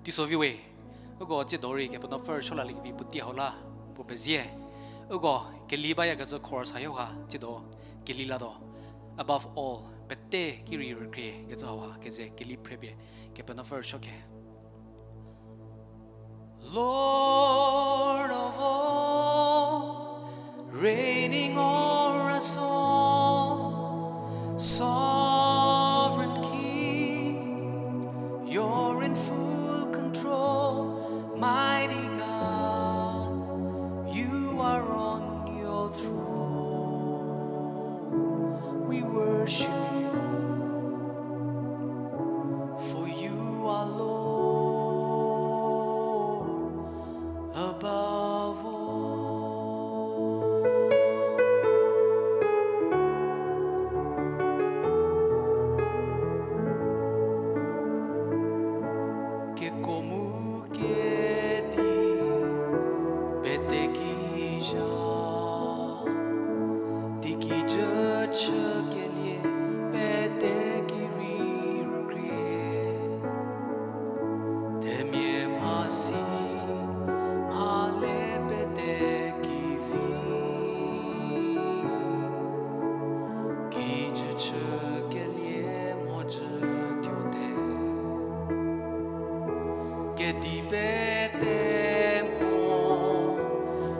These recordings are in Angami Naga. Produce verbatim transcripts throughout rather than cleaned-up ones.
Teisovi we, uko tsiedo rei Kepenuopfü rüsuo laliekevi puotei hau la puo pezie. Uko keli bayakecü chorus hau ha tsiedo keli latuo. Above all, pete ki rei rükrie kecü hau ha keze keli phre pie Kepenuopfü rüsuo khe. Lord of all, reigning o'er us all, sovereign King, you're in full control, mighty God, you are on your throne. We worship you, for you are Lord above all. Kekuo mu kedi pete ki zha, di kijü chükelie pete ki rei rükrie. Themia mhasi mhale pete ki vi, kijü chükelie mhodzü tuote. Kedi pete mho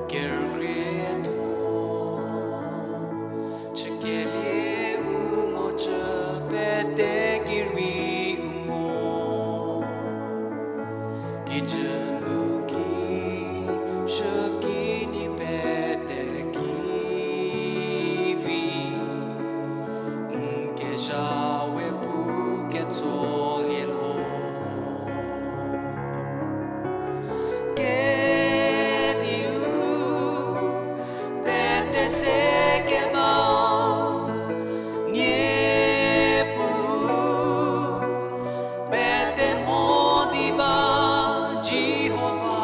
kerükrietho, chükelie u mhodzü pete ki rei u mo. Kijü nu ki, shükinyi pete ki vi, n kezha we pu ketsolie lho. Kediu, pete se kebau, Niepuu, pete mho di ba, Jihova,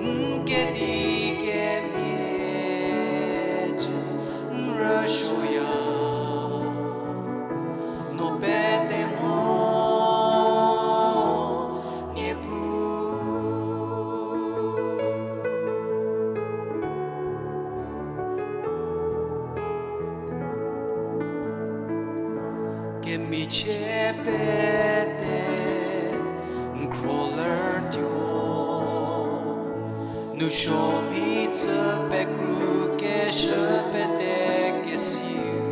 n kedi kemhie cü n rüsuoya, no pete mho, Niepuu. Kemichie pete n khro lertuo, nu suo mhicü pekru keshü pete kesiu,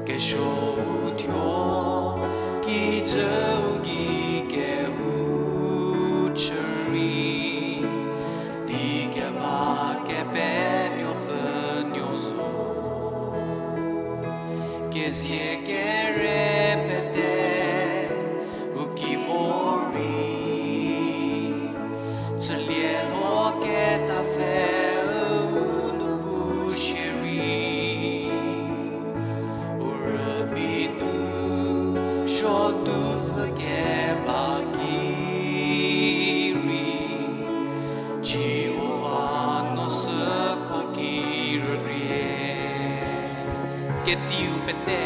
kesuou thuo kijüu gei kehou chü rei, di keba Kepenuopfü nuo zo. Kezie kere pete u ki vo rei, chülie lho ketapfheu nu pu shierei, u rübei nu suo tupfü keba ki rei, Jihova no süko ki rükrie. Kediu pete,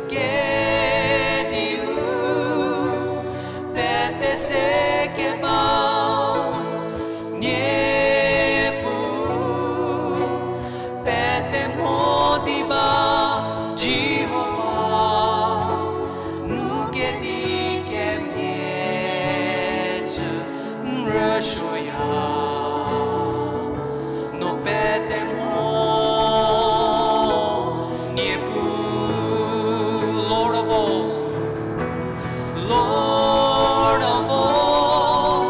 kediu pete se kebau, Niepuu, pete mho di ba, Jihova, n kedi kemhie cü n rüsuoya, no pete mho, Niepuu, Lord of all, Lord of all,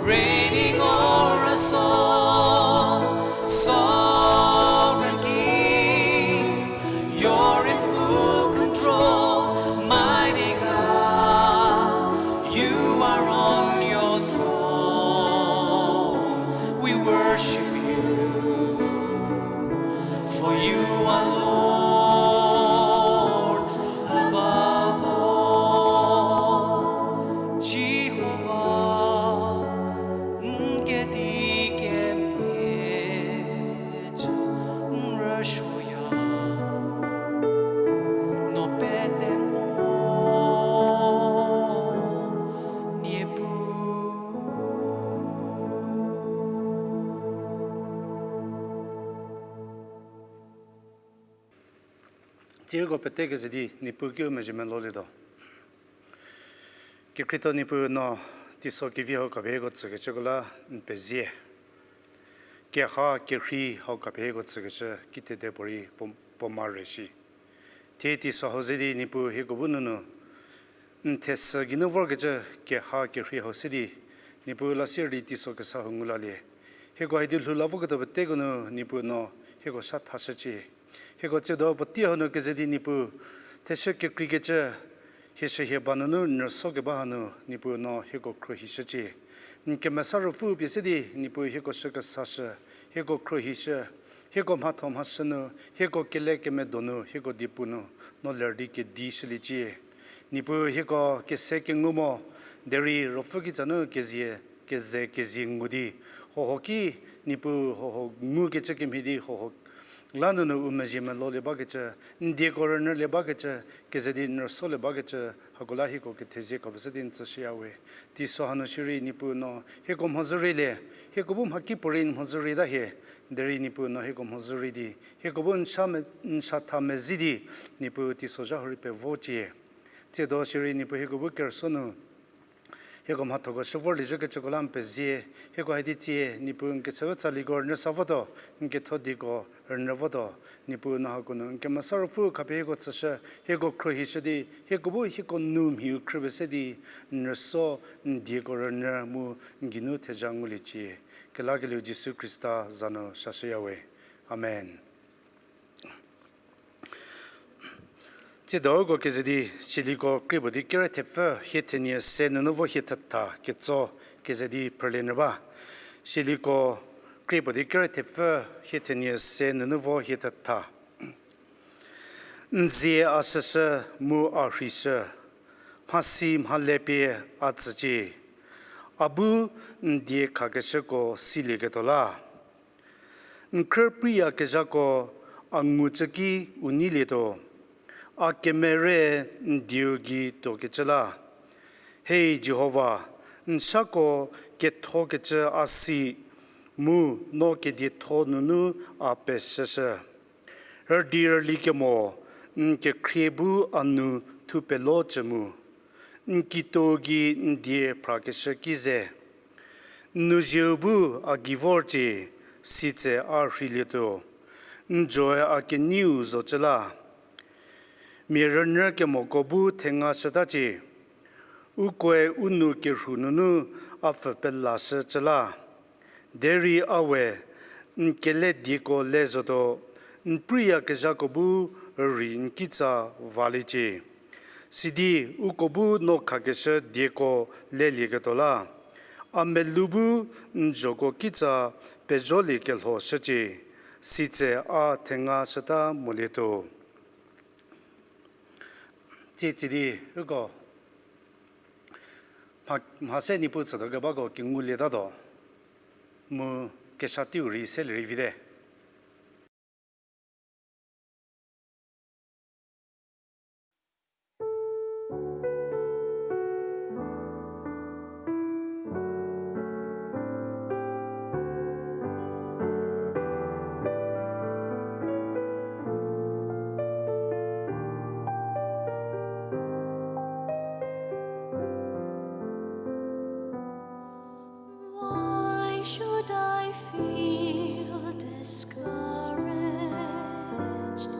reigning o'er us all, sovereign King, you're in full control, mighty God, you are on your throne. We worship you, for you are Lord above all. Jihova, n kedi kemhie cü n rüsuoya, Tsieko pete keze di Niepuu kiu mezhie melolietuo. Kekhrietho Niepuu no teiso kevi hau khapie hieko tsükecüko la n pezie. Keha kerhei hau khapie hieko tsükecü kithede puorei puo, puo ma re shi. Thie teiso hau ze di Niepuu hieko bu nunu n thesü geinu vorkecü keha kerhei hau se di Niepuu la sirei teiso kesa hau ngu lalie. Hieko hidi lhou la voketuo peteko nu Niepuu no hieko sha thashücie. Hieko tsiedo puotei hanu keze di Niepuu theshü kekreikecü, hie shühie ba nunu n rüso keba hanu Niepuu no hieko khruohishücie. N kemesa ruopfü pie se di Niepuu hieko shü kesashü, hieko khruohishü, hieko mhatho mhashü nu, hieko kele kemedo nu, hieko diepu nu, no ler di kedishüliecie. Niepuu hieko kese kengu mo, derei ruopfü kitsa nu kezie, keze kezie ngu di, hoho ki, Niepuu hoho ngukecü kemhie di hoho la nunu u mezhie melolie bakecü, n dieko rünyülie bakecü, keze di n rüsolie bakecü, hako la hieko kethezie khapie se di n tsüshüya we. Teiso hanu shierei Niepuu no hieko mhodzü reilie, hieko bu mhakipuorei n mhodzü reita hie, derei Niepuu no hieko mhodzü rei di, hieko bu n cha me-, n chatha mezhie di, Niepuu teiso zha hurei pevocie. Tsiedo shierei Niepuu hieko bu kerüsuo nu hieko mhathoko shü vorlie zhükecüko la n pezie, hieko hadi tsie, Niepuu n kechüu tsaliko rünyü sa votuo, n ketho dieko rünyü votuo, Niepuu no hako nu n kemesa ruopfü khapie hieko tsüshü, hieko khruohishü di, hieko bu hieko nu mhiu khrüpie se di, n rüso, n dieko rünyü mu n geinu theja nguliecie. Kelakelieu Jisu Khrista za nu sashüya we. Amen. Tsiedo uko keze di, Siliko krie puo di kere thepfü hie thenie se nunu vo hie thetha ketso keze di phrülie nyü ba. Siliko krie puo di kere thepfü hie thenie se nunu vo hie thetha. N zie a shüshü mu a rheishü, mhasi mhale pie a tsücie, a bu n die khakeshüko silieketuo la. N khrü preiyakezhako a ngucü ki u neilietuo, a kemere n dieu gei tuokecü la. Hei Jihova, n shako kethokecü a si, mu no kedietho nunu a peshüshü. Rüdi rüli kemo, n kekhrie bu a nu thupelo cü mu, n kituo gei n die phrakeshü ki ze. N nuzieu bu a gei vorcie, sitse a rheilietuo, n joe a keneiu zocü la. Mia rünyü kemoko bu thengashütacie, ukoe u nou kerhu nunu a pfü pelashücü la. Derei a we, n kele dieko le zotuo, n preiyakezhako bu rei n kitsa valiecie. Sidi uko bu no khakeshü dieko lelieketuo la. A melou bu n zhoko kitsa pezholiekelho shücie, sitse a thengashüta molietuo. Tsie tsidi, uko mha-, mha se Niepuu tsütuo kebako kengulietatuo, mu kesha teiu rei selie rei vite. Why should I feel discouraged?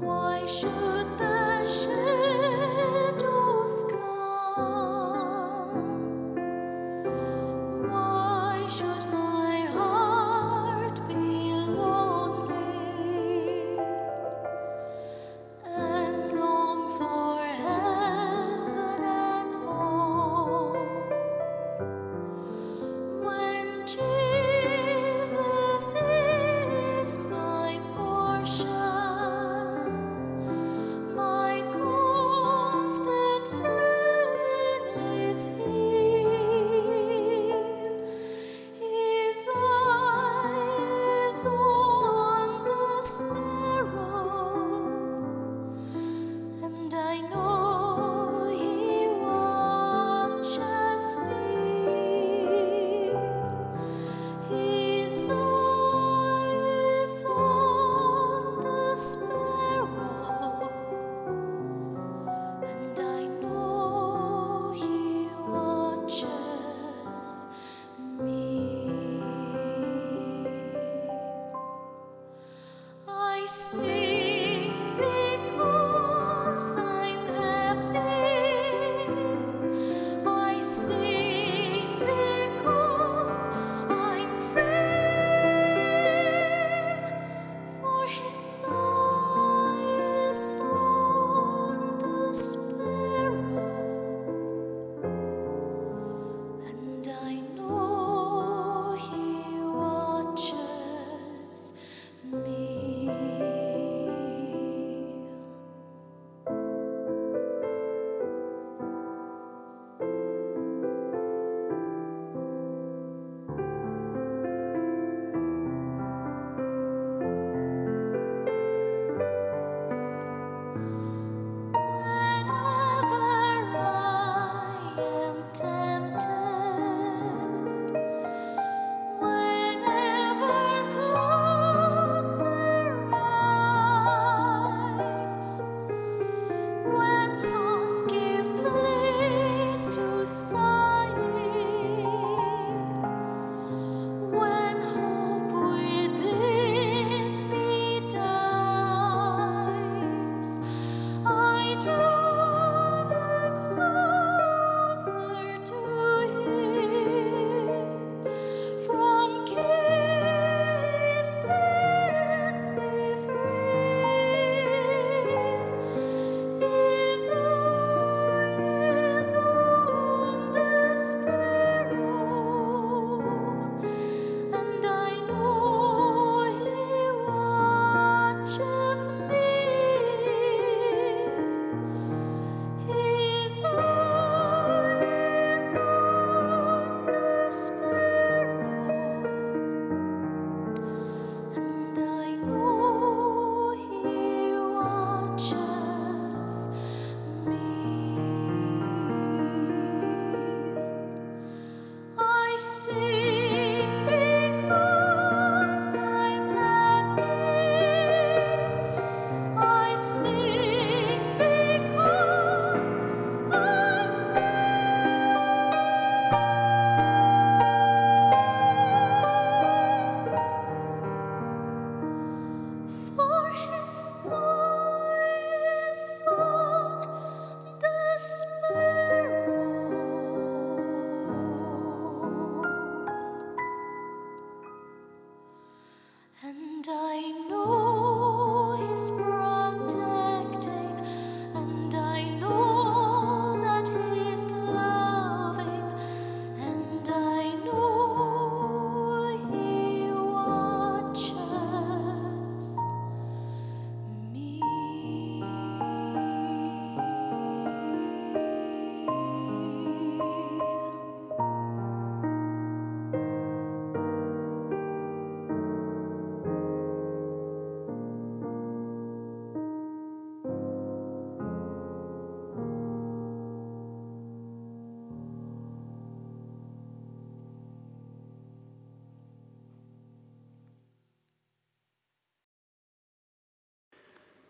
Why should the shadows come? Why should my heart be lonely and long for heaven and home? When Jesus is my portion,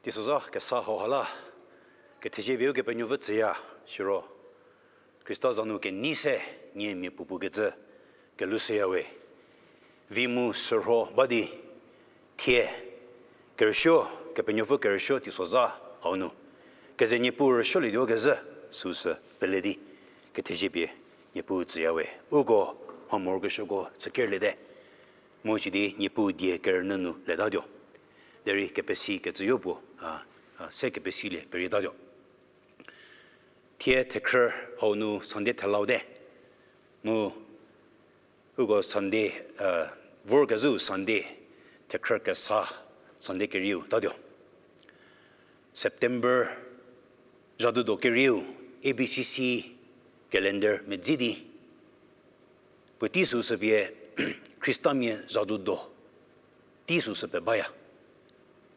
Teisozha kesa hauha la, kethezie pie Ukepenuopfü tsüya, siro Khrista za nu kenei se nie mia puopuo kecü kelhou shüya we. Vi mu sürho ba di, thie, kerüsuo, Kepenuopfü kerüsuo teisozha hau nu, keze Niepuu rüsuolietuo kezhü, süsü pele di, kethezie pie Niepuu tsüya we. Uko mha morokesuoko chü kerlie te. Mu sidi Niepuu die kerünyü nu letatuo. Derei kepesi kecüyo puo, a, a, se kepesilie perietatuo. Thie thekhrü hau nu Sunday thelau te. Mu uko Sunday, a, vorkezhü Sunday, thekhrü kesa Sunday kerieu tatuo. September zhadu do kerieu, A B C C calendar medzi di, puotei süsü pie Khristamia zhadu do tei süsü pie baya.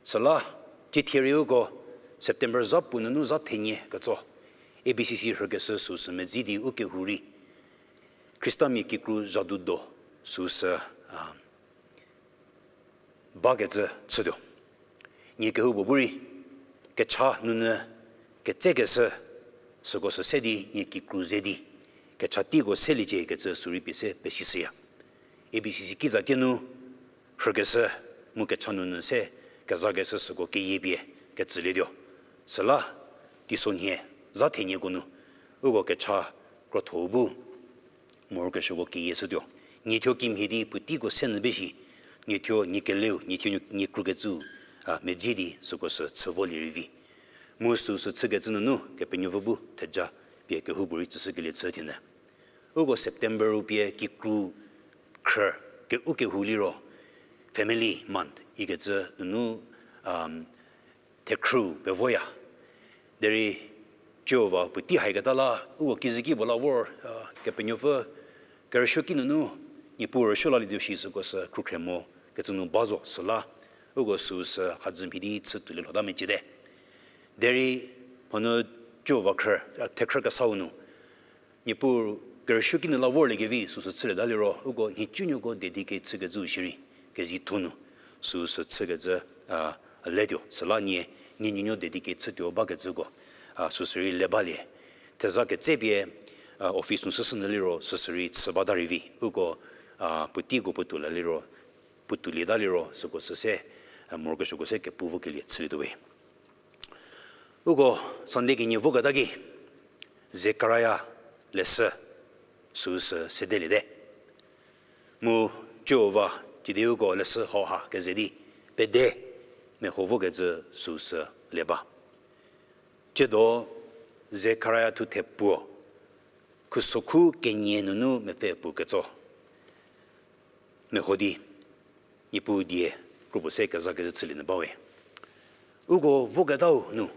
Süla, cithie rei uko September zha puo nunu zha thenie ketso, A B C C rhükeshü süsü medzi di ukehou rei Khristamia kikru zhadu do süsü, a, bakecü chütuo. Nie kehoupuo bu rei, kecha nunyü ketsekeshü, süko sü se di nie kikru ze di, kecha teiko seliecie kecü sü rei pie se pesishüya. A B C C kitsa tie nu rhükeshü, mu kecha nunyü se kezakeshü süko keyie pie ketsülietuo. Süla, teisonhie, zha thenieko nu, uko kecha krotho bu morokesuoko keyie shütuo. Niethuo kimhie di puoteiko se nyü be shi, niethuo nie keleu, niethuo nie, nie krukecü, a, medzi di süko sü chü volie rei vi. Mu süsü chükecü nunu Kepenuopfü bu theja pie kehoupuorei tsüshükelie chü thienyü. Uko September-u pie kikru khrü, ke, ukehou liro Family Month ikecü nunu, a, thekhrü pevoya. Derei Jihova puotei haiketa la, uko kizüki puo la vor, a, Kepenuopfü kerüsuoki nunu, Niepuu rüsuo lalietuo shi süko sü khrükhrie mo kecü nu ba zo süla, uko süsü hadzü mhie di chü tuolie lhota meciete. Derei, hanu Jihova khrü, a, thekhrü kesau nu, Niepuu kerüsuoki nu la vorliekevi süsü chülieta liro, uko nhicunuoko dedicate chükecü shierei, kezei thu nu, süsü chükecü, a, letuo, süla nie, nie nuonuo dedicate chütuo bakecüko, a, süsü rei le balie. Theza ketsepie, a, office nu süsü nyü liro, süsü rei chü bata rei vi, uko, a, puoteiko puo tuo la liro, puo tuolieta liro, süko sü se, a, morokesuoko se kepu vokelie chülietuo we. Uko Sunday kenie voketa ki, Zekaria leshü süsü sedeliete. Mu Jihova, cidi uko leshü hauha keze di, pede, meho vokecü süsü le ba. Ciedo Zekaria thuthe puo, khusokhu kenie nunu mepfü puo ketso meho di, Niepuu die kropuo se kezakecü chülie nyü ba we. Uko voketau nu,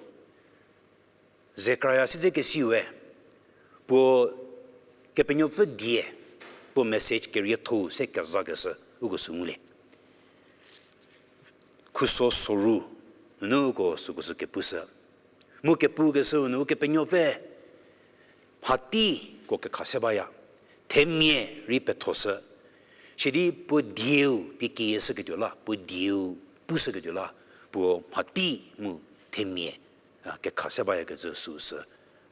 Zekaria siedzekesiue, puo Kepenuopfü die, puo message kerietho-u se kezakeshü uko sü ngulie. Khuso soru nunu uko süko sü kepushü. Mu kepukeshüu nu Ukepenuopfü mhateiko kekha se baya, themia rei pethoshü. Sidi puo dieu pie kieshüketuo la, puo dieu pushüketuo la, puo mhate mu themia, a, kekha se bayakecü süsü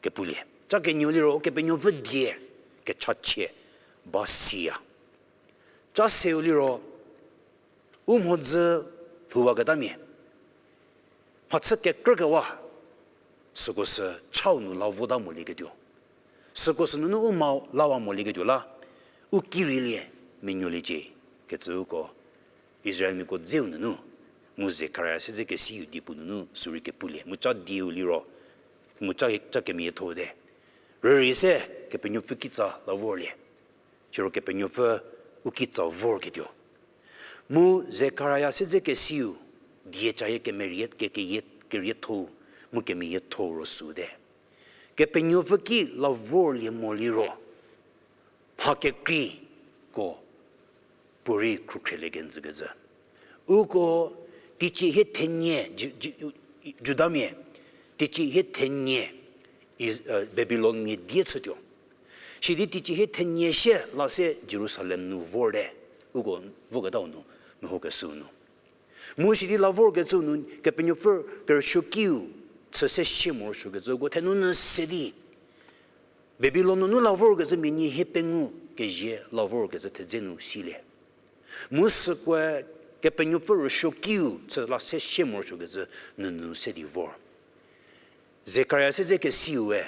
kepulie. Ca kenieu liro Ukepenuopfü die kechachie ba siya. Ca seu liro u mhodzü lhouwaketamia, mhachü kekrükewa, süko sü chau nu la vota molieketuo. Süko sü nunu u ma lawa molieketuo la, u ki reilie menuoliecie kecü uko Israelmiako dzeu nunu, mu Zekaria siedzekesiu diepu nunu sü rei kepulie, mu ca dieu liro, mu ca, ca kemeyietho te. Rürei se Kepenuopfü kitsa la vorlie. Siro Kepenuopfü u kitsa vorketuo. Mu Zekaria siedzekesiu die cayie kemerie, ke, keyie, kerietho, mu kemeyietho ro süte. Kepenuopfü ki la vorlie moliro, mha kekreiko puorei khrukhrielie kenjükecü. Uko teicie hie thenie, Ju-, Ju-, Judamia, teicie hie thenie, Is-, eh, Babilonmia die chütuo. Sidi teicie hie thenie sie la se Jerusalem nu vorte, uko voketau nu, mehokeshüu nu. Mu sidi la vorkecü nu Kepenuopfü kerüsuokiu chü se sie morosuokecü uko thenunu se di Babilon nunu la vorkecü mia nie hiepengou kezie la vorkecü thedze nu silie. Mu sükoe Kepenuopfü rüsuokiu chü la se sie morosuokecü nunu se di vor. Zekaria siedzekesiue,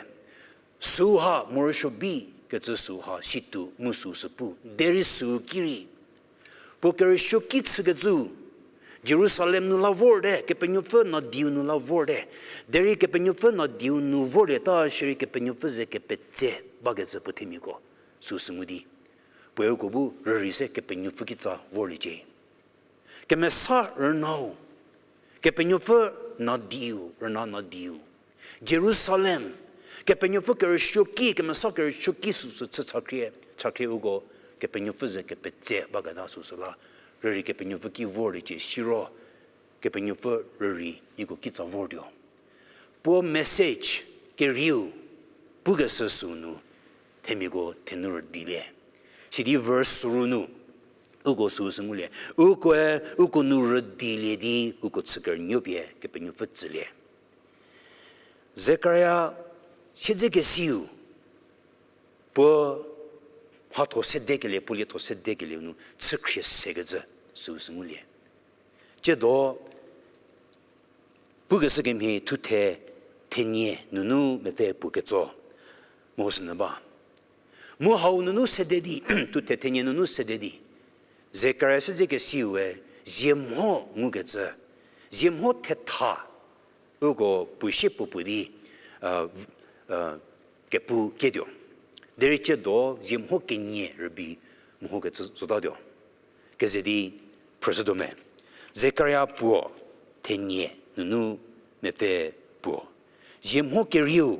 süu ha morosuo bi kecü süu ha situo mu süu sü pu, derei süu ki rei puo kerüsuoki chükecü, Jerusalem nu la vorte, Kepenuopfü nadiu nu la vorte, derei Kepenuopfü nadiu nu vorlieta shierei Kepenuopfü ze kepetse bakecü puo themiako süu sü ngu di, puoe uko bu rürei se Kepenuopfü kitsa vorliecie. Kemesa rünau, Kepenuopfü nadiu, rüna nadiu, Jerusalem, Kepenuopfü kerüsuoki, kemesa kerüsuoki süsü chü chakhrie, chakhrie uko Kepenuopfü ze kepetse baketa süsü la, rürei Kepenuopfü ki vorliecie siro, Kepenuopfü rürei nieko kitsa vortuo. Puo message kerieu pukeshü süu nu themiako thenu rüdilie. Sidi verse soru nu uko süu sü ngulie. Ukoe uko nu rüdilie di uko chü kerünuopie Kepenuopfü tsülie. Zekaria siedzekesiu puo mhatho sedekelie, puo lietho sedekelie nu chükhrie sekecü süu sü ngulie. Tsiedo pukeshü kemhie thuthe thenie nunu mepfü puo ketso meho sünyü ba. Mu hau nunu sede di, thuthe thenie nunu sede di, Zekaria siedzekesiue ziemho ngukecü, ziemho thetha uko puo sie puo puo di, kepu kietuo. Derei tsiedo ziemho kenie rübei mehokecü zotatuo. Keze di phrüshütuo me. Zekaria puo thenie nunu mepfü puo. Ziemho kerieu,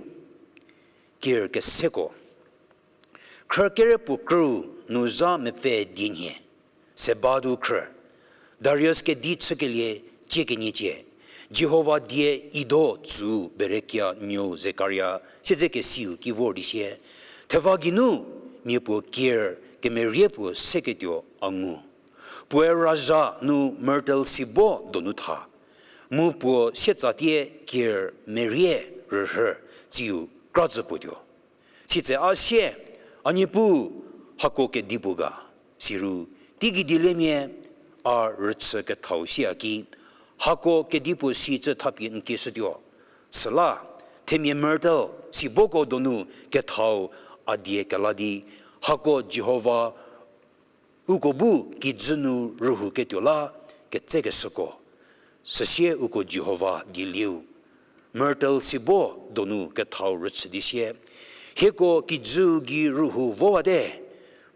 ker keseko. Khrü kerepuo krüu nu zha mepfü dienhie, Sebadu khrü, Darius kedi chükelie cie kenie cie, Jihova die Ido tsü Berekia nuou Zekaria siedzekesiu ki vor di sie, theva geinu mia puo ker kemerie puo seketuo a ngu. Puoe razha nu myrtle sibo donu tha, mu puo sietsatie ker merie rürhü tsiu kra tsü puotuo. Sitse a sie, A Niepuu, hako kedipuo ga? Siro, teigei dieliemia a rüchü kethau siya ki, hako kedipuo si cü thapie n kieshütuo. Süla, themia myrtle siboko donu kethau a die kela di, hako Jihova uko bu kijü nu rühouketuo la ketsekeshüko. Süsie uko Jihova dielieu myrtle sibo donu kethau rüchü di sie, hieko kijüu gei rühou vowate,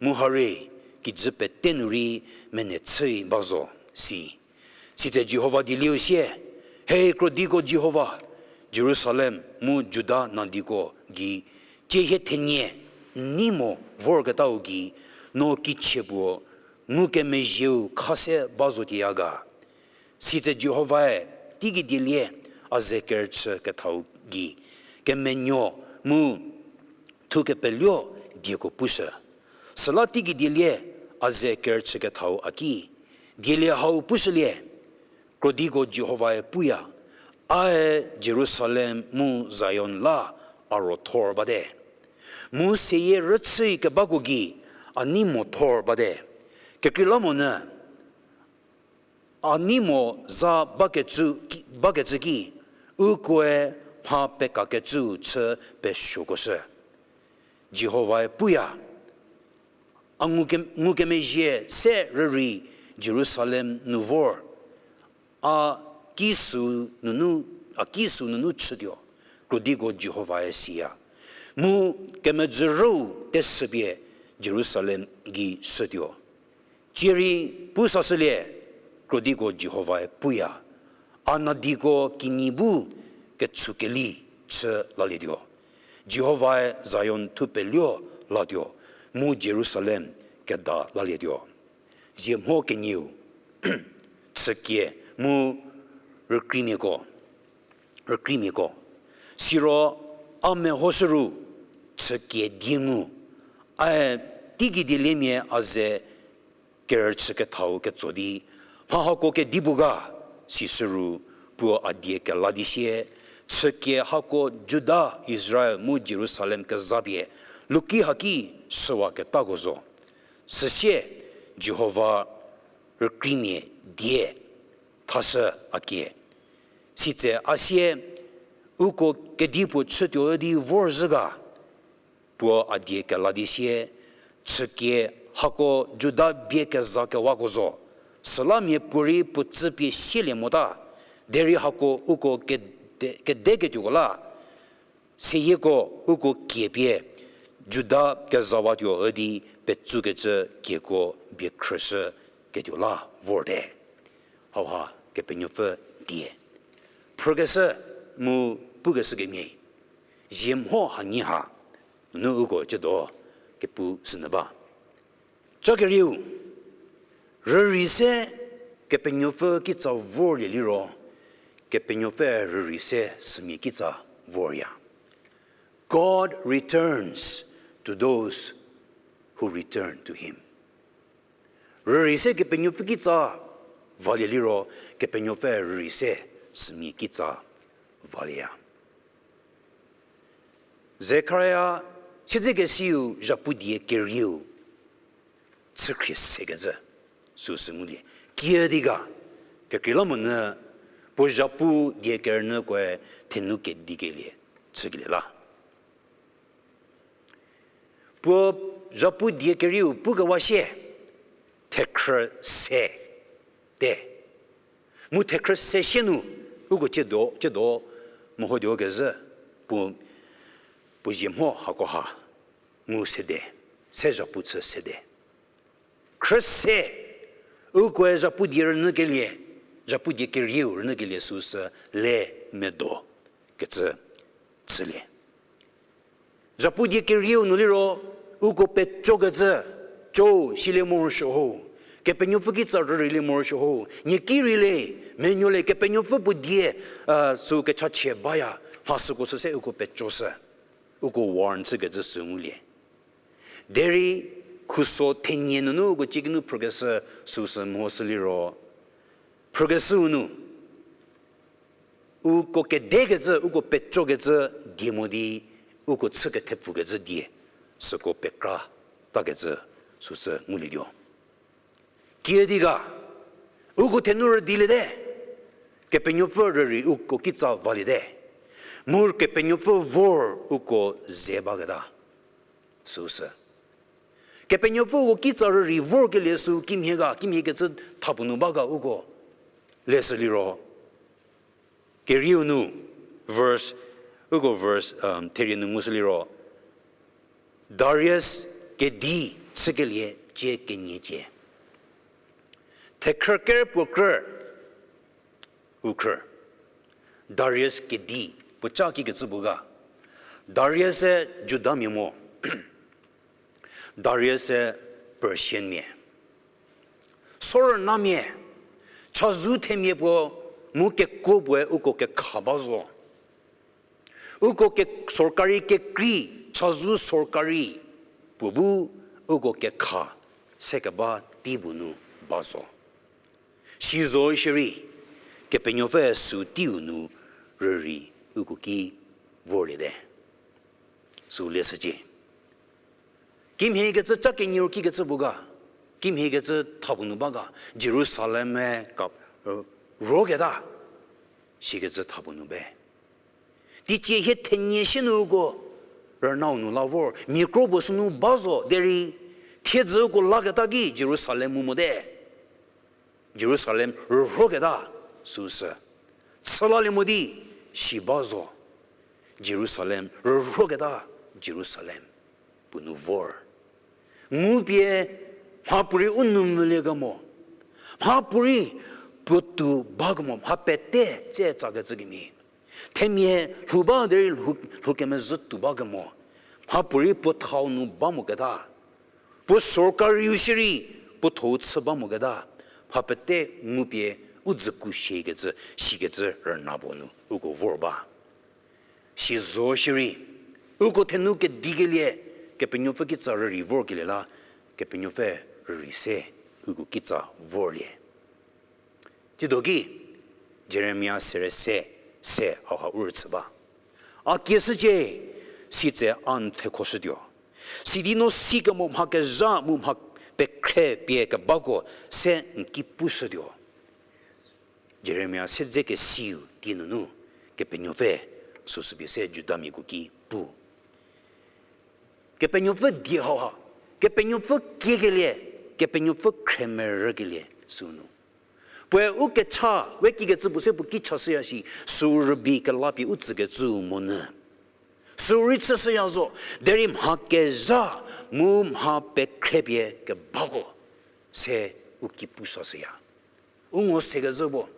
mu harei kijü pete nu rei mene chüi ba zo, si. Sitse Jihova dielieu sie, He krodiko Jihova, Jerusalem mu Juda nadiko gei, tsiehie thenie n nei mo vorketau gei, no kichie puo ngukemezhieu kha se ba zotieya ga? Sitse Jihovae teigei dielie a ze kerüchü kethau gei, kemenuo mu thukepeluo dieko pushü. Süla teigei dielie a ze kerüchü kethau a ki, dielie hau pushülie, krodiko Jihovae puya, Ae Jerusalem mu Zion la a ro thor bate, mu seyie rüchüi kebako gei a nei mo thor bate. Kekreilamonyü a nei mo za bakecü ki, bakecü ki, ukoe mha pekakecüu chü pesuokoshü. Jihovae puya, A nguke-, ngukemezhie se rürei Jerusalem nu vor, a ki süu nunu, a ki süu nunu chütuo, krodiko Jihovae siya. Mu kemedzürüu tesüpie Jerusalem gei shütuo. Tsierei pu sashülie, krodiko Jihovae puya, A nadiko kinyi bu ketsukeli chü lalietuo. Jihovae Zion thupeluo latuo, mu Jerusalem keda lalietuo. Zie mho kenieu, chükie mu rükreimiako, rükreimiako. Siro a mehoshü ru chükie die ngu, ae teigei dieliemia a ze kerüchü kethau ketso di, mha hako kedipuo ga? Sisüru puo a die kela di sie, chükie hako Juda, Israel mu Jerusalem kezapie luki haki süwaketako zo. Süsie Jihova rükreimia die thashü a kie. Sitse a sie, uko kedipuo chütuo di vorzhü ga, puo a die kela di sie, chükie hako Juda bie kezakewako zo, süla miapuorei puo tsüpie sielie mota, derei hako uko kede-, kedeketuoko la, seyieko uko kiepie Juda kezawatuo üdi petsukecü kieko bie khrüshüketuo la vorte. Hauha Kepenuopfü die phrükeshü mu pukeshü kemhie, ziemho hanyi ha nunu uko ciedo kepu sünyü ba. Ca kerieu, rürei se Kepenuopfü kitsa vorlie liro, Kepenuopfü rürei se sümia kitsa vorya. God returns to those who return to him. Rürei se Kepenuopfü kitsa valie liro, Kepenuopfü rürei se sümia kitsa valieya. Zekaria siedzekesiu zhapu die kerieu chükhrie sekecü süsü ngulie. Kiüdi ga, kekreilamonyü puo zhapu die kerünyükoe thenu kedikelie chükelie la. Puo zhapu die kerieu pukewa sie, thekhrü se te. Mu thekhrü se sie nu, uko ciedo, ciedo, mehotuo kezhü, puo, puo zie mho hakoha, ngu sede, se zhapu chü sede. Khrü se, ukoe zhapu die rünyükelie, zhapu die kerieu rünyükelie süsü le medo kecü chülie. Zhapu die kerieu nu liro, uko pecokecü, co silie morosuo ho, Kepenuopfü kitsa rüreilie morosuo ho, nieki reile, menuole Kepenuopfü puo die, a, sü kechachie baya, mha süko süse uko pecoshü, uko warn chükecü sü ngulie. Derei khuso thenie nunu uko ciekinu phrükeshü süsü mhoshü liro, phrükeshüu nu, uko kedekecü, uko pecokecü die mo di, uko chü kethepfükecü die, süko pekra takecü süsü ngulietuo. Kiüdi ga, uko thenu rüdiliete, Kepenuopfü rürei uko kitsa valiete, mu Kepenuopfü vor uko ze baketa süsü. Kepenuopfü uko kitsa rürei vorkelie sü kimhie ga, kimhie kecü thapuo nu ba ga uko leshü liro. Kerieu nu, verse, uko verse, um, therie nu ngushü liro, Darius kedi chükelie cie keniecie. Thekhrü ker puo krü, u khrü. Darius kedi, puoca kikecü puo ga. Darius-e Judamia mo. Darius-e Persianmia. Sorünnamia, chazou themia puo, mu kekuo puoe uko kekha ba zo. Uko ke sorkari kekrei, chazou sorkari puo bu uko kekha sekeba tei puo nu ba zo. Sizo shierei, Kepenuopfü sü teiu nu rürei uko ki vorliete. Sü leshücie. Kimhie kecü ca kenie ro kikecü puo ga, kimhie kecü thapuo nu ba ga, Jerusalem-e ka, roketa, sikecü thapuo nu be. Teicie hie thenie sie nu uko rünau nu la vor, mia kro puo sünu ba zo derei, thiedzü uko laketa ki Jerusalem mu mote. Jerusalem rürhoketa süsü. Chülalie mo di si ba zo. Jerusalem rürhoketa Jerusalem puo nu vor. Ngupie mhapuorei u nou mvülie kemo. Mhapuorei puotou ba kemo, mha pete tse tsakecü kemhie. Themia lhou ba derei lhou, lhou kemezhü tuo ba kemo. Mhapuorei puo thau nu ba moketa. Puo sorkariu shierei puo thou chü ba moketa. Mha pete ngupie u dzüku siekecü, sikecü rüna puo nu uko vor ba. Sizo shierei, uko thenu kedikelie, Kepenuopfü kitsa rürei vorkelie la, Kepenuopfü rürei se uko kitsa vorlie. Tsiedo ki, Jeremia sere se, se hauha u rüchü ba. A kieshücie, sitse a n pfhekhoshütuo. Sidi no sikemo mha kezha mu mha pekhre pie kebako se n ki pushütuo. Jeremia se dze kesiu ki nunu, Kepenuopfü süsü pie se Judamiako ki pu. Kepenuopfü die hauha, Kepenuopfü kiekelie, Kepenuopfü khremerükelie sünu. Puoe u kecha we kikecü puo se puo ki chashüya shi, sü rübei kelapie u tsükecüu monyü. Sü rei chüshüya zo, derei mha kezha mu mha pekhre pie kebako se u ki pushüya. U ngo sekecü puo,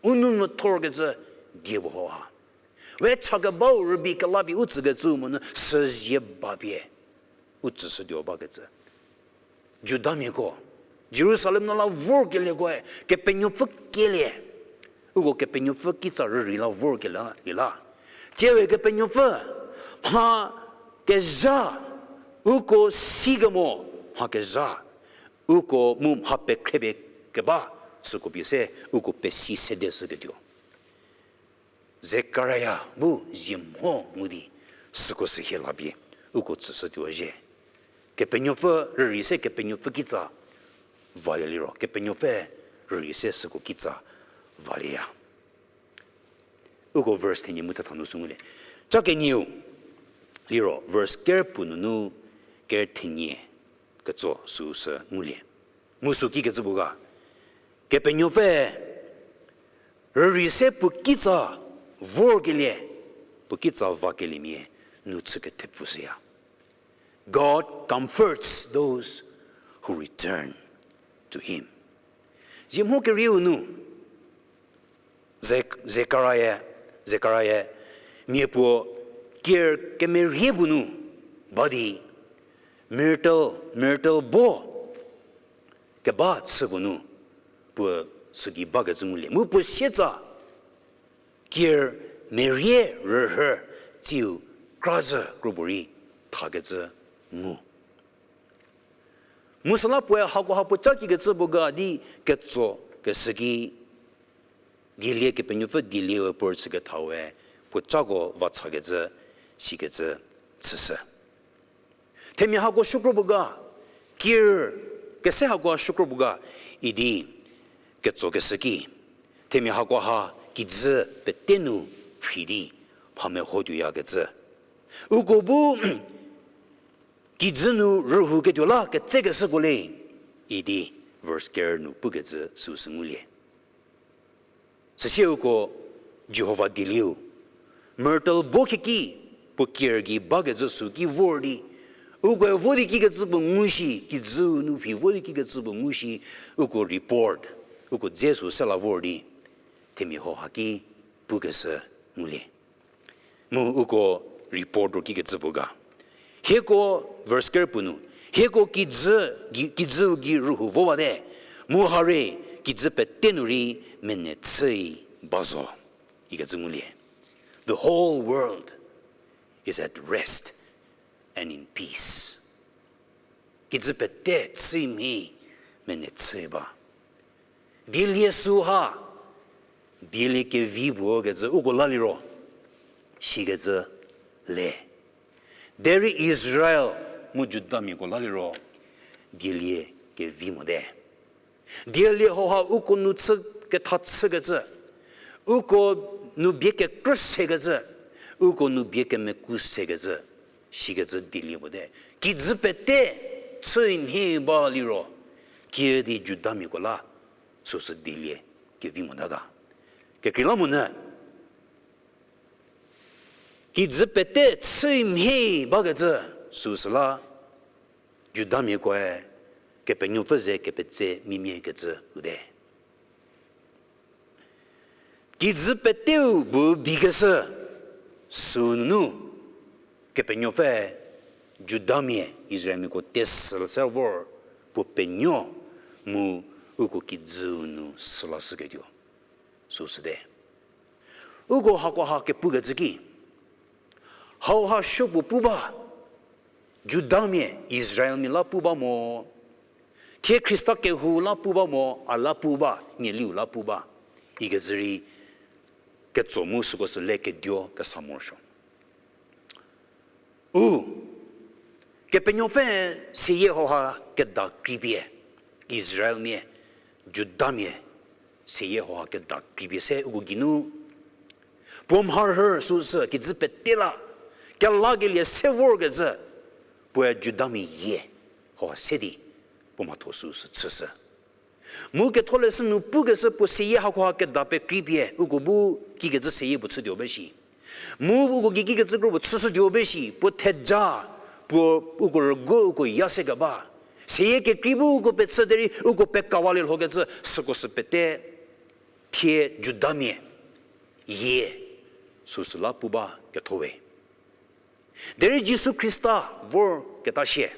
u nou mvüthorkecü die puo hauha. We chakebau rübei kelapie u tsükecüu monyü süzie bapie u tsüshütuo bakecü. Judamiako, Jerusalem nu la vorkeliekoe, Kepenuopfü kielie. Uko Kepenuopfü kitsa rürei la vorkelie la. Tsiewe Kepenuopfü, mha kezha, uko sikemo, mha kezha, uko mu mha pekhre pie keba, süko pie se, uko pesi sedeshüketuo. Zekaria bu zie mho ngu di, süko sü hie lapie, uko tsüshütuo zhie. Kepenuopfü rürei se Kepenuopfü kitsa valie liro, Kepenuopfü rürei se süko kitsa valieya. Uko verse thenie mu thetha nu sü ngulie. Cha kenieu liro verse ker puo nunu ker thenie ketso süsü ngulie. Mu sü kikecü puo ga, Kepenuopfü rürei se puo kitsa vorkelie, puo kitsa vakeliemia nu chükethepfushüya. God comforts those who return to him. Zie mho kerieu nu, Ze-, Zekaria, Zekaria, mia puo kier kemerie puo nu, ba di, myrtle, myrtle bo keba chü puo nu, puo süki bakecü ngulie. Mu puo sietsa, kier merie rührü tsiu krazhü kropuorei thakecü ngu. Mu süla puoe hakoha puo ca kikecü puo ga di ketso keshü ki, dielie Kepenuopfü dielieue puo rüchükethaue puo cako vachakecü, sikecü chüshü. Themia hako shukro puo ga, kier kese hakoha shukro puo ga, idi ketso keshü ki, themia hakoha kijü pete nu rhi di mha mehotuoyakecü. Uko bu kijü nu rühouketuo la ketsekeshüko le, idi verse ker nu pukecü süsü ngulie. Süsie uko Jihova dielieu, myrtle bo khieki puo kier gei bakecü sü ki vor di, ukoe vo di kikecü puo ngu shi, kijüu nu phi vo di kikecü puo ngu shi, uko report, uko dze sü se la vor di, themia hau haki pukeshü ngulie. Mu uko report ro kikecü puo ga. Hieko verse ker puo nu, hieko kijü, kijüu gei rühou vowate, mu hare kijü pete nu rei menei chüi ba zo ikecü ngulie. The whole world is at rest and in peace. Kijü pete chüimhie menei chüi ba. Dielie süha, dielie kevi puo kecü uko la liro, sikecü le. Derei Israel mu Judamiako la liro, dielie kevi mote. Dielie hauha uko nu chü ketha chükecü, uko nu bie kekrü sekecü, uko nu bie kemeku sekecü, sikecü dielie puo te. Kijü pete chüimhie ba liro, kiüdi Judamiako la süsü dielie kevi mota ga. Kekreilamonyü, kijü pete chüimhie bakecü süsü la, Judamiakoe Kepenuopfü ze kepetse mimie kecü u te. Kijü peteu bu bikeshü sünunu, Kepenuopfü Judamia Israelmiako tesü se vor puo penuo mu uko kijüu nu sülashüketuo süsü te. Uko hakoha kepukecü ki, hauha supuo pu ba, Judamia, Israelmia la pu ba mo, thie Khrista kehou la pu ba mo, a la pu ba, mialiu la pu ba ikecü rei ketso mu süko sü le keduo kesa morosuo. U, Kepenuopfü seyie hauha keda kripie, Israelmia, Judamia, seyie hauha keda kripie se uko geinu puo mharhü süsü kijü pete la, kelakelie se vorkezhü, puoe Judamia yie hauha se di puo mhatho süsü chüshü. Mu ketholeshü nu pukeshü puo seyie hakoha keda pekripie uko bu kikecü seyie puo chütuo be shi. Mu uko gei kikecü kro puo chüshütuo be shi, puo theja, puo uko rügu uko ya se keba. Seyie kekrei bu uko pechü derei uko pekawalie lhokecü süko sü pete, thie Judamia yie süsü la pu ba ketho we. Derei Jisu Khrista vorketa shie,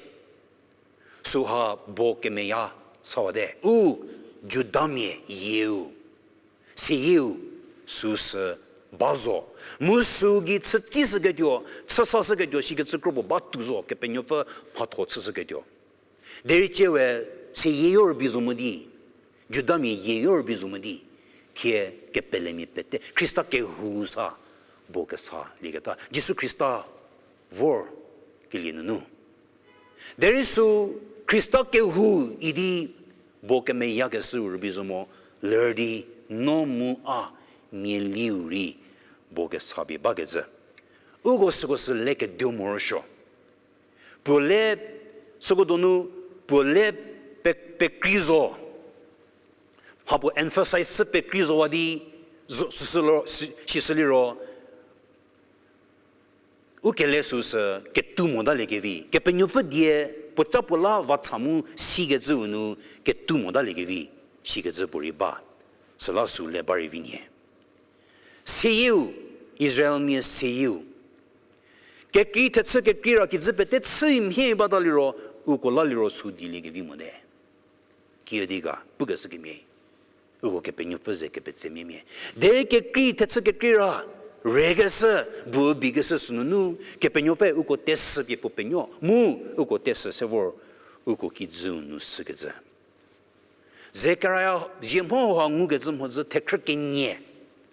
süha bo kemeya sawate, u Judamia yieu, seyieu, süsü ba zo, mu sü gei chütsishüketuo, chüsashüketuo, sikecü kro puo batuo zo, Kepenuopfü mhatho chüshüketuo. Derei tsie we seyie rübei zo mo di, Judamia yie rübei zo mo di, thie kepelemia pete Khrista kehou sa bo kesalieketa Jisu Khrista vor kelie nunu. Derei sü Khrista kehou idi bo kemeyakeshü rübei zo mo, ler di no mu a mialiu rei bo kesa pie bakecü. Uko süko sü le keduo morosuo. Puo le, süko donu, puo le pe-, pekrei zo. Mha puo emphasize chü pekrei zowa di, zo, süsü lo, si-, sisü liro, u kele süsü ketou motaliekevi. Kepenuopfü die puoca puo la vacha mu sikecüu nu ketou motaliekevi. Sikecü puorei ba. Süla sü le ba rei vi nie. Seyieu, Israelmia seyieu. Kekrei thechü kekreira kijü pete chü mhie bata liro, uko la liro sü dieliekevi mote. Kiüdi ga, pukeshü kemhie. Uko Kepenuopfü ze kepetsemiamia. Derei kekrei thechü kekreira, rekeshü, bu bikeshü sünunu, Kepenuopfü uko tesü pie puo penuo, mu uko tesü se vor, uko kijüu nu sükecü. Zekaria zie mho ha ngukecü mhodzü thekhrü kenie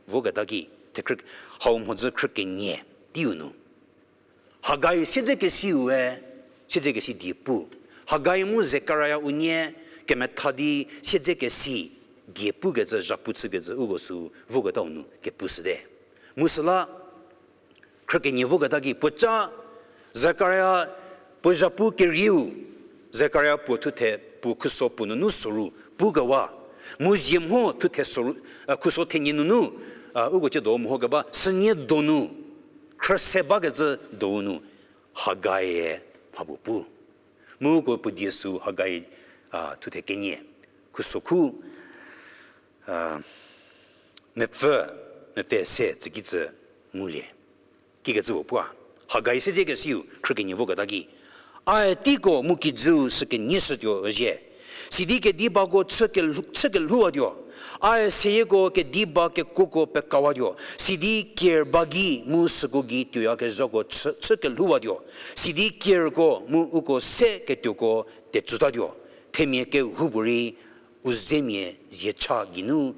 voketa ki, thekhrü, hau mhodzü khrü kenie teiu nu. Hagai siedzekesiu-e, siedzekesi die pu. Hagai mu Zekaria unie kemetha di siedzekesi die pukecü, zhapu chükecü uko sü voketau nu kepushüte. Mu süla, khrü kenie voketa ki puoca Zekaria puo zhapu kerieu, Zekaria puo thuthe puo khuso puo nunu soru pukewa, mu zie mho thuthe soru, a, khuso thenie nunu, a, uko ciedo mehokeba sünie donu, khrüse bakecü donu, Hagai-e mha puo pu. Mu uko puo die sü Hagai, a, thuthe kenie, khuso khu, a, mepfü, mepfü se tsükicü ngulie. Kikecü puo pua. Hagai siedzekesiu khrü kenie voketa ki, ae teiko mu kijüu sü kenie shütuo üzie. Sidi kedibako chü kelhou-, chü kelhouwatuo. Ae seyieko kediba kekuoko pekawatuo. Sidi ker ba gei mu süko gei tuoyakezhako chü, chü kelhouwatuo. Sidi kerko mu uko se ketuoko tetsutatuo. Themia kehoupuorei u zemia ziecha geinu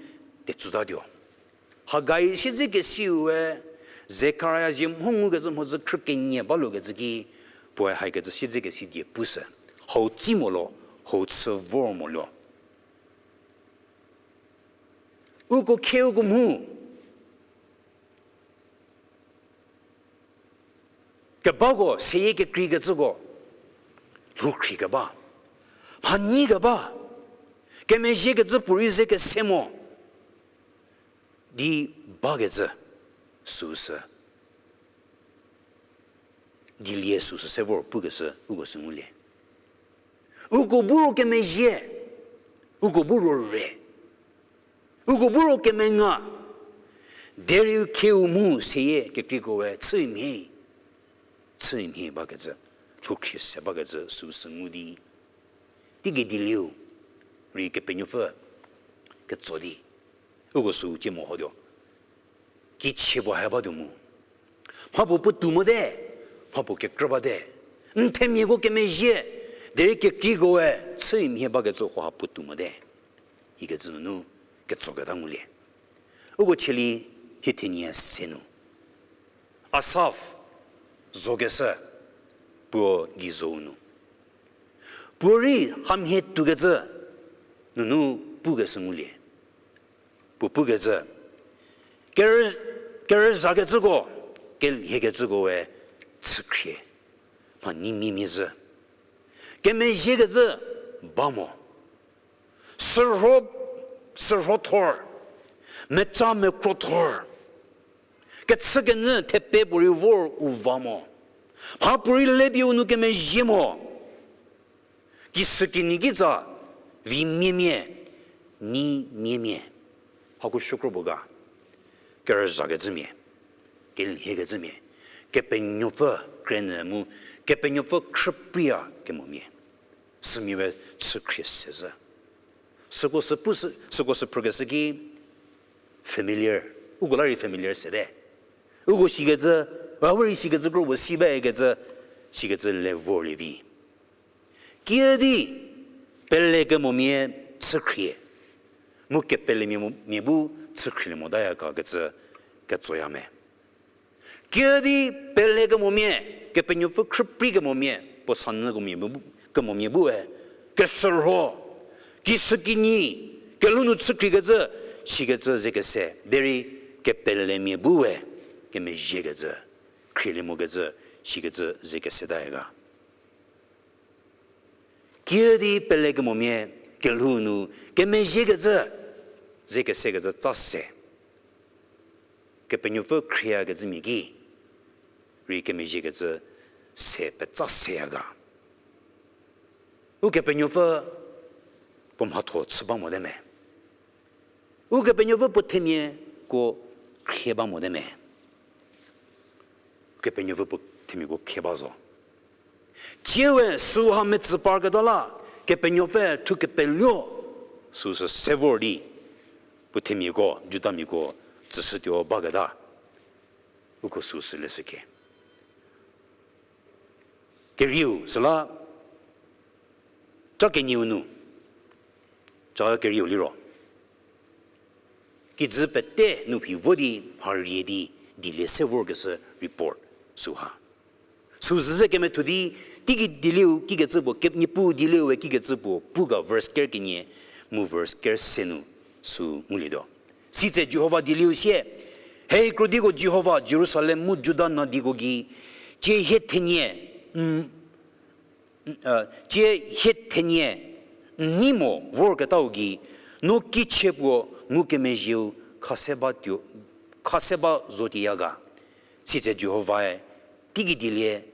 tetsutatuo. Hagai siedzekesiu-e Zekaria zie mho ngukecü mhodzü khrü kenie balokecü ki, puoe haikecü siedzekesi die pushü. Hau tsi molo, hau chü vor molo. Uko khieuko mhu kebako, seyie kekreikecüko, lhoukhri keba, mhanyi keba, kemezhiekecü puorei ze kese mo di bakecü süsü, dilie süsü se vor pukeshü uko sü ngulie. Uko bu ro kemezhie, uko bu ro re, uko bu ro kemenga, derei khieu mhu seyie kekreiko-e chü mhie, chü mhie bakecü, lhoukhri se bakecü süsü ngu di, teigei dielieu rei Kepenuopfü ketso di, uko sü cie mehotuo. Kichie puo ha batuo mu, mha puo puotou mote, mha puo kekrü bate, n themiako kemezhie, derei kekreiko-e chü mhie bakecü hauha puotou mote, ikecü nunu ketsoketa ngulie. Uko cheli Hie thenie se nu, Asaf zokeshü, puo gei zou nu, puo rei hamhie toukecü nunu pukeshü ngulie. Puo pukecü, kerü-, kerüzakecüko, kelhiekecüko we chükhrie, mha neimiemie zhü. Kemezhiekecü ba mo. Sürho, sürhothor, meca mekrothor, kechükenyü thepe puorei vor u va mo. Mhapuorei lepie u nu kemezhie mo. Kisükinyi kitsa vimiemia, neimiemia. Hako shukro puo ga, kerüzakecümia, kelhiekecümia, Kepenuopfü krenü mu, Kepenuopfü khrüpreiya kemomia. Sümia we chükhrie se zhü. Süko sü pu sü, süko sü phrükeshü ki familiar, uko la rei familiar sete. Uko sikecü, a we rei sikecü kro puo si bakecü, sikecü le vorlie vi. Kiüdi pele kemomia chükhrie, mu kepelemia mo-, mia bu chükhrielie motaya ga kecü ketsoya me. Kiüdi pele kemomia, Kepenuopfü khrüprei kemomia, puo sanyü kemomia bu-, kemomia bue, kesürho, kisükinyi, kelhou nu chükhriekecü, sikecü ze kese, derei kepelemia bue, kemezhiekecü, khrielie mokecü, sikecü ze kesetaya ga. Kiüdi pele kemomia, kelhou nu kemezhiekecü, ze kesekecü tsa se. Kepenuopfü khrieyakecümia ki rei kemezhiekecü se petsa seya ga. Ukepenuopfü puo mhatho chü ba mote me. Ukepenuopfü puo themiako khrie ba mote me. Ukepenuopfü puo themiako khrie ba zo. Tsie we süha metsü parketa la, Kepenuopfü thu kepeluo, süsü se vor di, puo themiako, Judamiako, tsüshütuo baketa, uko süsü leshükhie. Kerieu süla, ca kenieu nu, ca kerieu liro, kijü pete nu phi vo di mha rie di, dilie se vorkeshü report süha. Süsü ze kemethuo di, teiki dielieu kikecü puo, ke-, Niepuu dielieu we kikecü puo, pu ga verse ker kenie, mu verse ker se nu sü ngulietuo. Sitse Jihova dielieu sie, Hei krodiko Jihova, Jerusalem mu Juda nadieko gei, tsie hie thenie, n-, tsie hie thenie n nei mo vorketau gei, no kichie puo ngukemezhieu khaseba tuo, khaseba zotuoya ga. Sitse Jihovae, teiki dielie,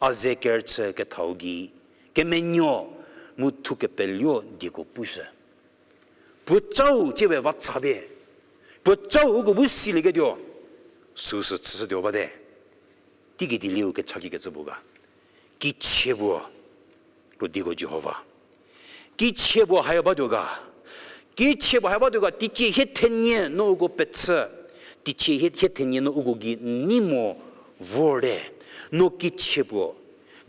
a ze kerüchü kethau gei, kemenuo mu thu kepeluo dieko pushü. Puo cau tsie we va cha pie, puo cau uko bu silieketuo, süsü chüshütuo bate. Teiki dielieu kechaki kecü puo ga. Kichie puo, krodiko Jihova. Kichie puo haya batuo ga. Kichie puo haya batuo ga, teicie hie thenie no uko pechü. Teicie hie, hie thenie no uko gei n nei mo vorte. No kichie puo,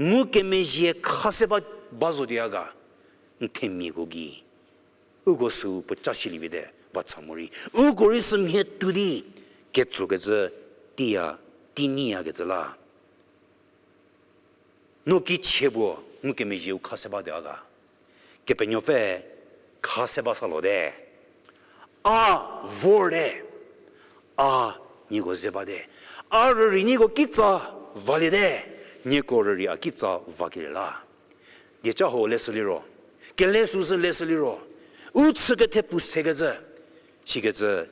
ngukemezhie khaseba ba zotuoya ga. N themiako gei. Uko sü puo ca silie vite, va cha morei. Uko rei sümhie tuo di, ketsokecü, teiya, tei neiya kecü la. No kichie puo, ngukemezhieu khaseba tuoya ga. Kepenuopfü khaseba sa lote. A vorte. A nieko ze bate. A rürei nieko kitsa valiete. Nieko rürei a kitsa vakelie la. Dieca ho leshü liro, kele süsü leshü liro, u chü kethepfu sekecü, sikecü,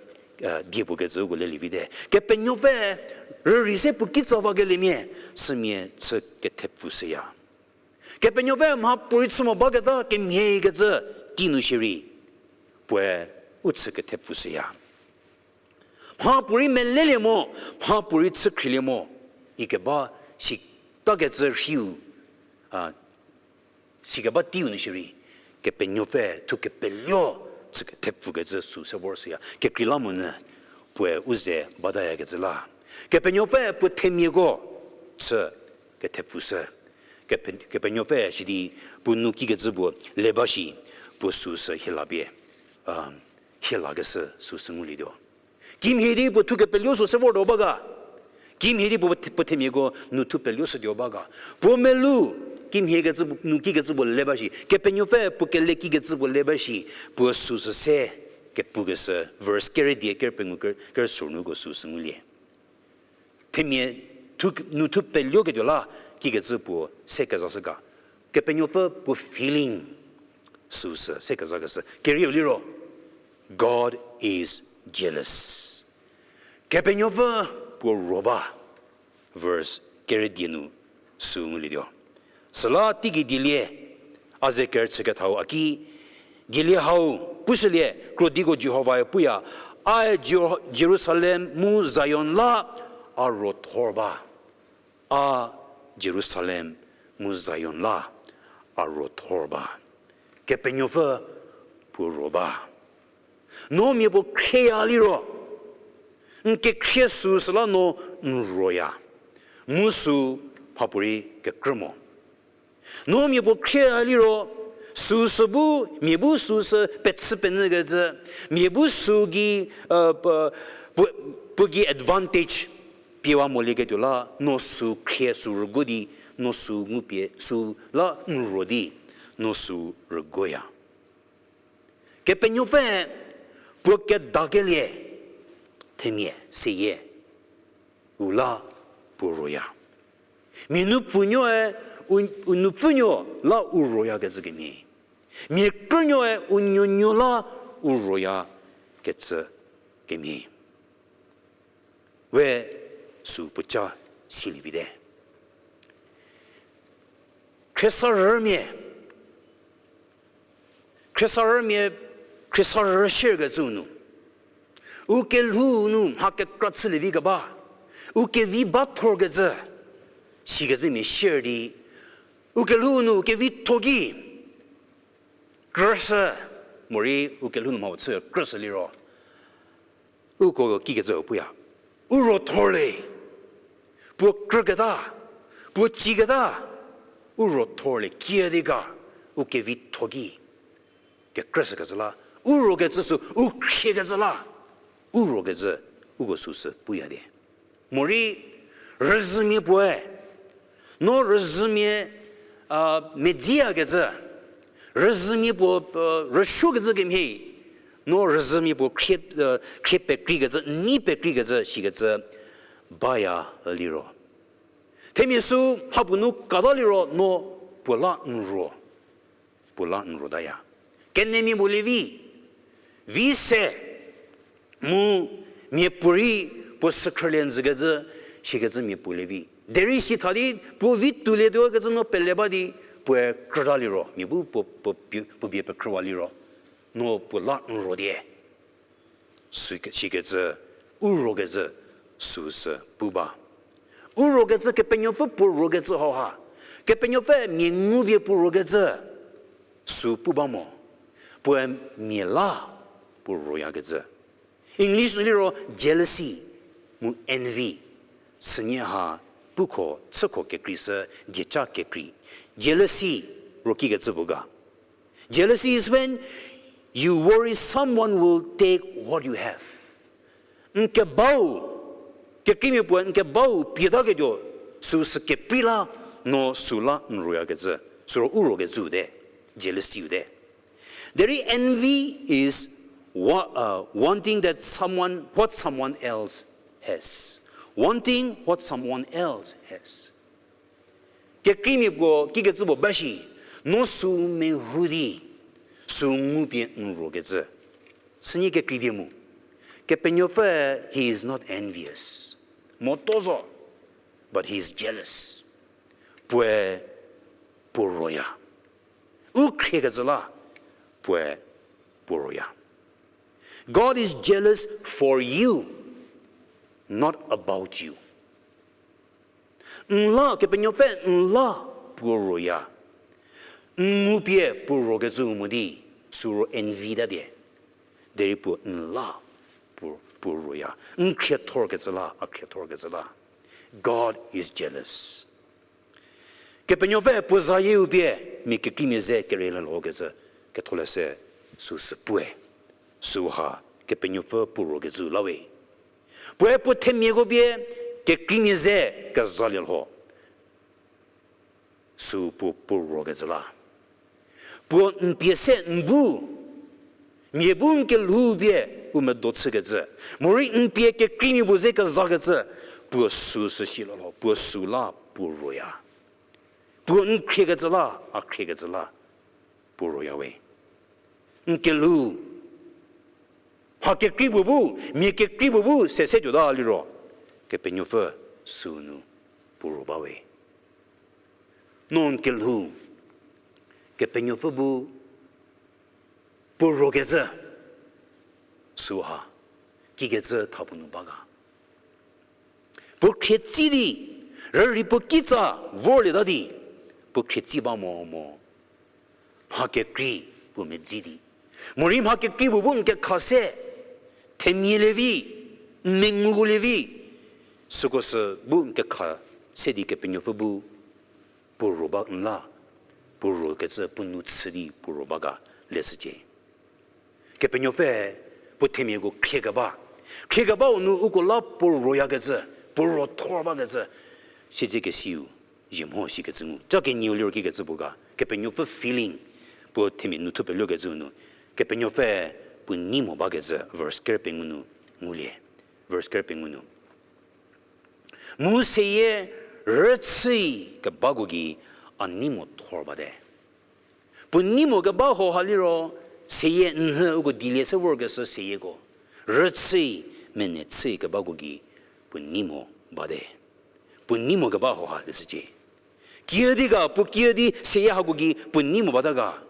die puo kecü uko lelie vite. Kepenuopfü rürei se puo kitsa vakeliemia, sümia chü kethepfu seya. Kepenuopfü mhapuorei chü mo baketa kemhie kecü tei nu shierei, puoe u chü kethepfu seya. Mhapuorei melelie mo, mhapuorei chükhrielie mo, ikeba sitakecü rhiu, a, sikeba teiu nu shierei, Kepenuopfü thu kepeluo chü kethepfukecü sü se vor süya. Kekreilamonyü puoe u ze batayakecü la. Kepenuopfü puo themiako chü kethepfushü. Kepe-, Kepenuopfü sidi puo nou kikecü puo le ba shi, puo süsü hiela pie, a, hielakeshü süsü ngulietuo. Kimhie di puo thu kepeluo sü se vortuo ba ga. Kimhie di puo, puo themiako nu thu peluo shütuo ba ga. Puo melu, kimhie kecü, nu kikecü puo le ba shi. Kepenuopfü puo kele kikecü puo le ba shi. Puo süsü se kepukeshü, verse kere die, kere pengou, kere, kere sornuko süsü ngulie. Themia thu, nu thu peluoketuo la, kikecü puo se kezashü ga. Kepenuopfü puo feeling süsü se kezakeshü. Kerieu liro, God is jealous. Kepenuopfü puo ruo ba. Verse kere die nu sü ngulietuo. Süla teigei dielie, a ze kerüchü kethau a ki, dielie hau pushülie, krodiko Jihovae puya, ae Jer-, Jerusalem mu Zion la a ruothor ba. A Jerusalem mu Zion la a ruothor ba. Kepenuopfü puo ruo ba. No mia puo khrieya liro, n kekhrie süsü la no n ruoya. Mu sü mhapuorei kekrü mo. No mia puo khrieya liro, süsü bu, mia bu süsü pechü penyükecü, mia bu sü gei, puo, puo gei advantage piewa molieketuo la, no sü khrie sü rüguo di, no sü ngupie sü la n ruo di, no sü rüguoya. Kepenuopfü puo kedakelie, themia seyie, u la puo ruoya. Mia nupfunuoe, u, u nupfunuo la u ruoyakecü kemhie. Mia krünuoe u nuonuo la u ruoyakecü kemhie. We sü puoca silie vite. Khriesarümia, khriesarümia, khriesarü shierkecüu nu, u kelhou nu mha kekra chülievi keba, u kevi bathorkecü, sikecü mia shier di, u kelhou nu kevitho ki krüshü, morei u kelhou nu mha puo chü krüshü liro, uko kikecü puya, u ruothorlie, puo krüketa, puo ciketa, u ruothorlie kiüdi ga, u kevitho ki kekrüshükecü la, u ruokecü sü u khriekecü la, u ruokecü uko süsü puya di. Morei rüzhümia puoe, no rüzhümia, a, medziyakecü, rüzhümia puo, a, rüsuokecü kemhie, no rüzhümia puo khrie, a, khrie pekreikecü, n nei pekreikecü, sikecü baya liro, themia sü mha puo nu kata liro no puo la n ruo, puo la n ruotaya. Kenemia puo lievi, vi se, mu miapuorei puo sükhrülie njükecü, sikecü mia puo lievi. Derei sitha di puo vi toulietuokecü no pele ba di, puoe krüta liro, mia bu puo, puo, puo bie pekrüwa liro, no puo la n ruo die. Sü ke-, sikecü, u ruokecü, süsü pu ba. U ruokecü Kepenuopfü puo ruokecü hauha. Kepenuopfü mia ngupie puo ruokecü, sü pu ba mo. Puoe mia la puo ruoyakecü. English nu liro jealousy mu envy. Sünie ha puko chüko kekreishü dieca kekrei. Jealousy ro kikecü puo ga. Jealousy is when you worry someone will take what you have. N kebau, kekreimia puoe n kebau pietaketuo, süsü keprei la, no sü la n ruoyakecü, süro u ruokecüu te, jealousy-u te. Derei envy is wa-, uh, wanting that someone, what someone else has. Wanting what someone else has. Kekreimia puo kikecü puo ba shi, no sü mehu di, sü ngupie n ruokecü. Sünie kekrei die mu. Kepenuopfü, he is not envious. Moto zo, but he is jealous. Puoe puo ruoya. U khriekecü la, puoe puo ruoya. God is jealous for you, not about you. N la, Kepenuopfü n la puo ruoya. N ngupie puo ruokecüu mo di, süro envy ta die. Derei puo n la puo, puo ruoya. N khriethorkecü la, a khriethorkecü la. God is jealous. Kepenuopfü puo zayieu pie, mia kekreimia ze kerei lelokecü, ketholeshü süsü puoe. Süha, Kepenuopfü puo ruokecüu la we. Puoe puo themiako pie kekreimia ze kezalie lho. Sü puo puo rokecü la. Puo n pie se n bu, mia bu n kelhou pie u medo chükecü, morei n pie kekreimia puo ze kezakecü, puo sü sü shi lolo, puo sü la puo roya. Puo n khriekecü la, a khriekecü la, puo roya we. N kelhou, mha kekrei puo bu, mia kekrei puo bu sese tuota liro, Kepenuopfü sünu puo ro ba we. No n kelhou, Kepenuopfü bu puo rokecü, süha, kikecü tha puo nu ba ga. Puo khrietsi di, rürei puo kitsa vorlieta di, puo khrietsi ba mo mo. Mha kekrei puo medzi di, morei mha kekrei puo bu n kekha se, themia lievi, n mengu lievi, süko sü bu n kekha se di Kepenuopfü bu puo ro ba n la, puo rokecü puo nu chü di puo ro ba ga leshücie. Kepenuopfü puo themiako khriekeba, khriekebau nu uko la puo royakecü, puo ro thor bakecü, siedzekesiu zie mho shikecü ngu. Ca kenieu liro kikecü puo ga, Kepenuopfü feeling, puo themia nu thupeluokecü nu, Kepenuopfü puo nei mo bakecü verse ker pengou nu ngulie. Verse ker pengou nu, mu seyie rüchü kebako gei a nei mo thor bate. Puo nei mo keba hauha liro, seyie nhü uko dilie se vorkeshü seyieko, rüchü, mene chü kebako gei puo nei mo bate. Puo nei mo keba hauha leshücie. Kiüdi ga, puo kiüdi seyie hako gei puo nei mo bata ga.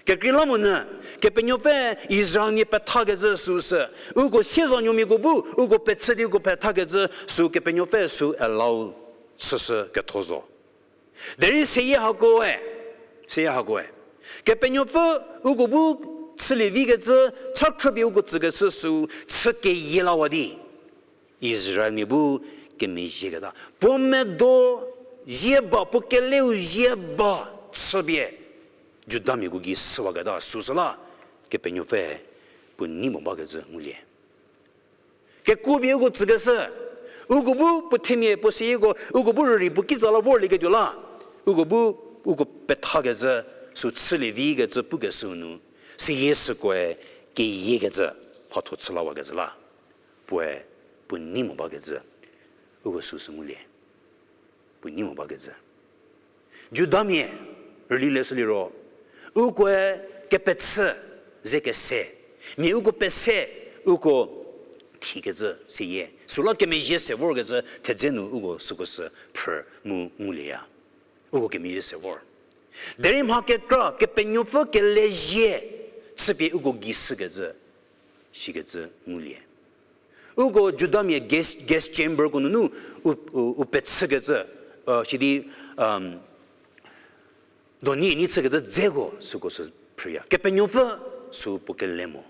Kekreilamonyü, Kepenuopfü Israelmia pethakecü süsü, uko siezanuomiako bu uko pechü di uko pethakecü sü Kepenuopfü sü allow chüshü ketho zo. Derei seyie hakoe, seyie hakoe, Kepenuopfü uko bu chülievikecü, cha khrüpie uko tsükeshü sü chü keyie lawa di Israelmia bu kemezhieketa, puo medo zie ba, puo keleu zie ba chüpie Judamiako gei süwaketa süsüla Kepenuopfü puo nei mo bakecü ngulie. Kekupie uko tsükeshü, uko bu puo themia puo seyieko uko bu rürei puo kitsa la vorlieketuo la, uko bu, uko pethakecü sü chülievikecü pukeshü nu, seyie sükoe keyiekecü mhatho chü lawakecü la, puoe puo nei mo bakecü, uko süsü ngulie. Puo nei mo bakecü, Judamia rüli leshü liro, ukoe kepechü ze kese, mia uko pese, uko thikecü seyie süla kemezhie se vorkecü thedze nu uko süko sü phrü mu ngulieya. Uko kemezhie se vor. Derei mha kekra Kepenuopfü kelezie chüpie uko gei shükecü, shikecü ngulie. Uko Judamia gas, gas chamberko nunu u, u, u pechükecü, sidi, doni ni chükecü dzeko süko sü phrüya. Kepenuopfü sü puo kele mo.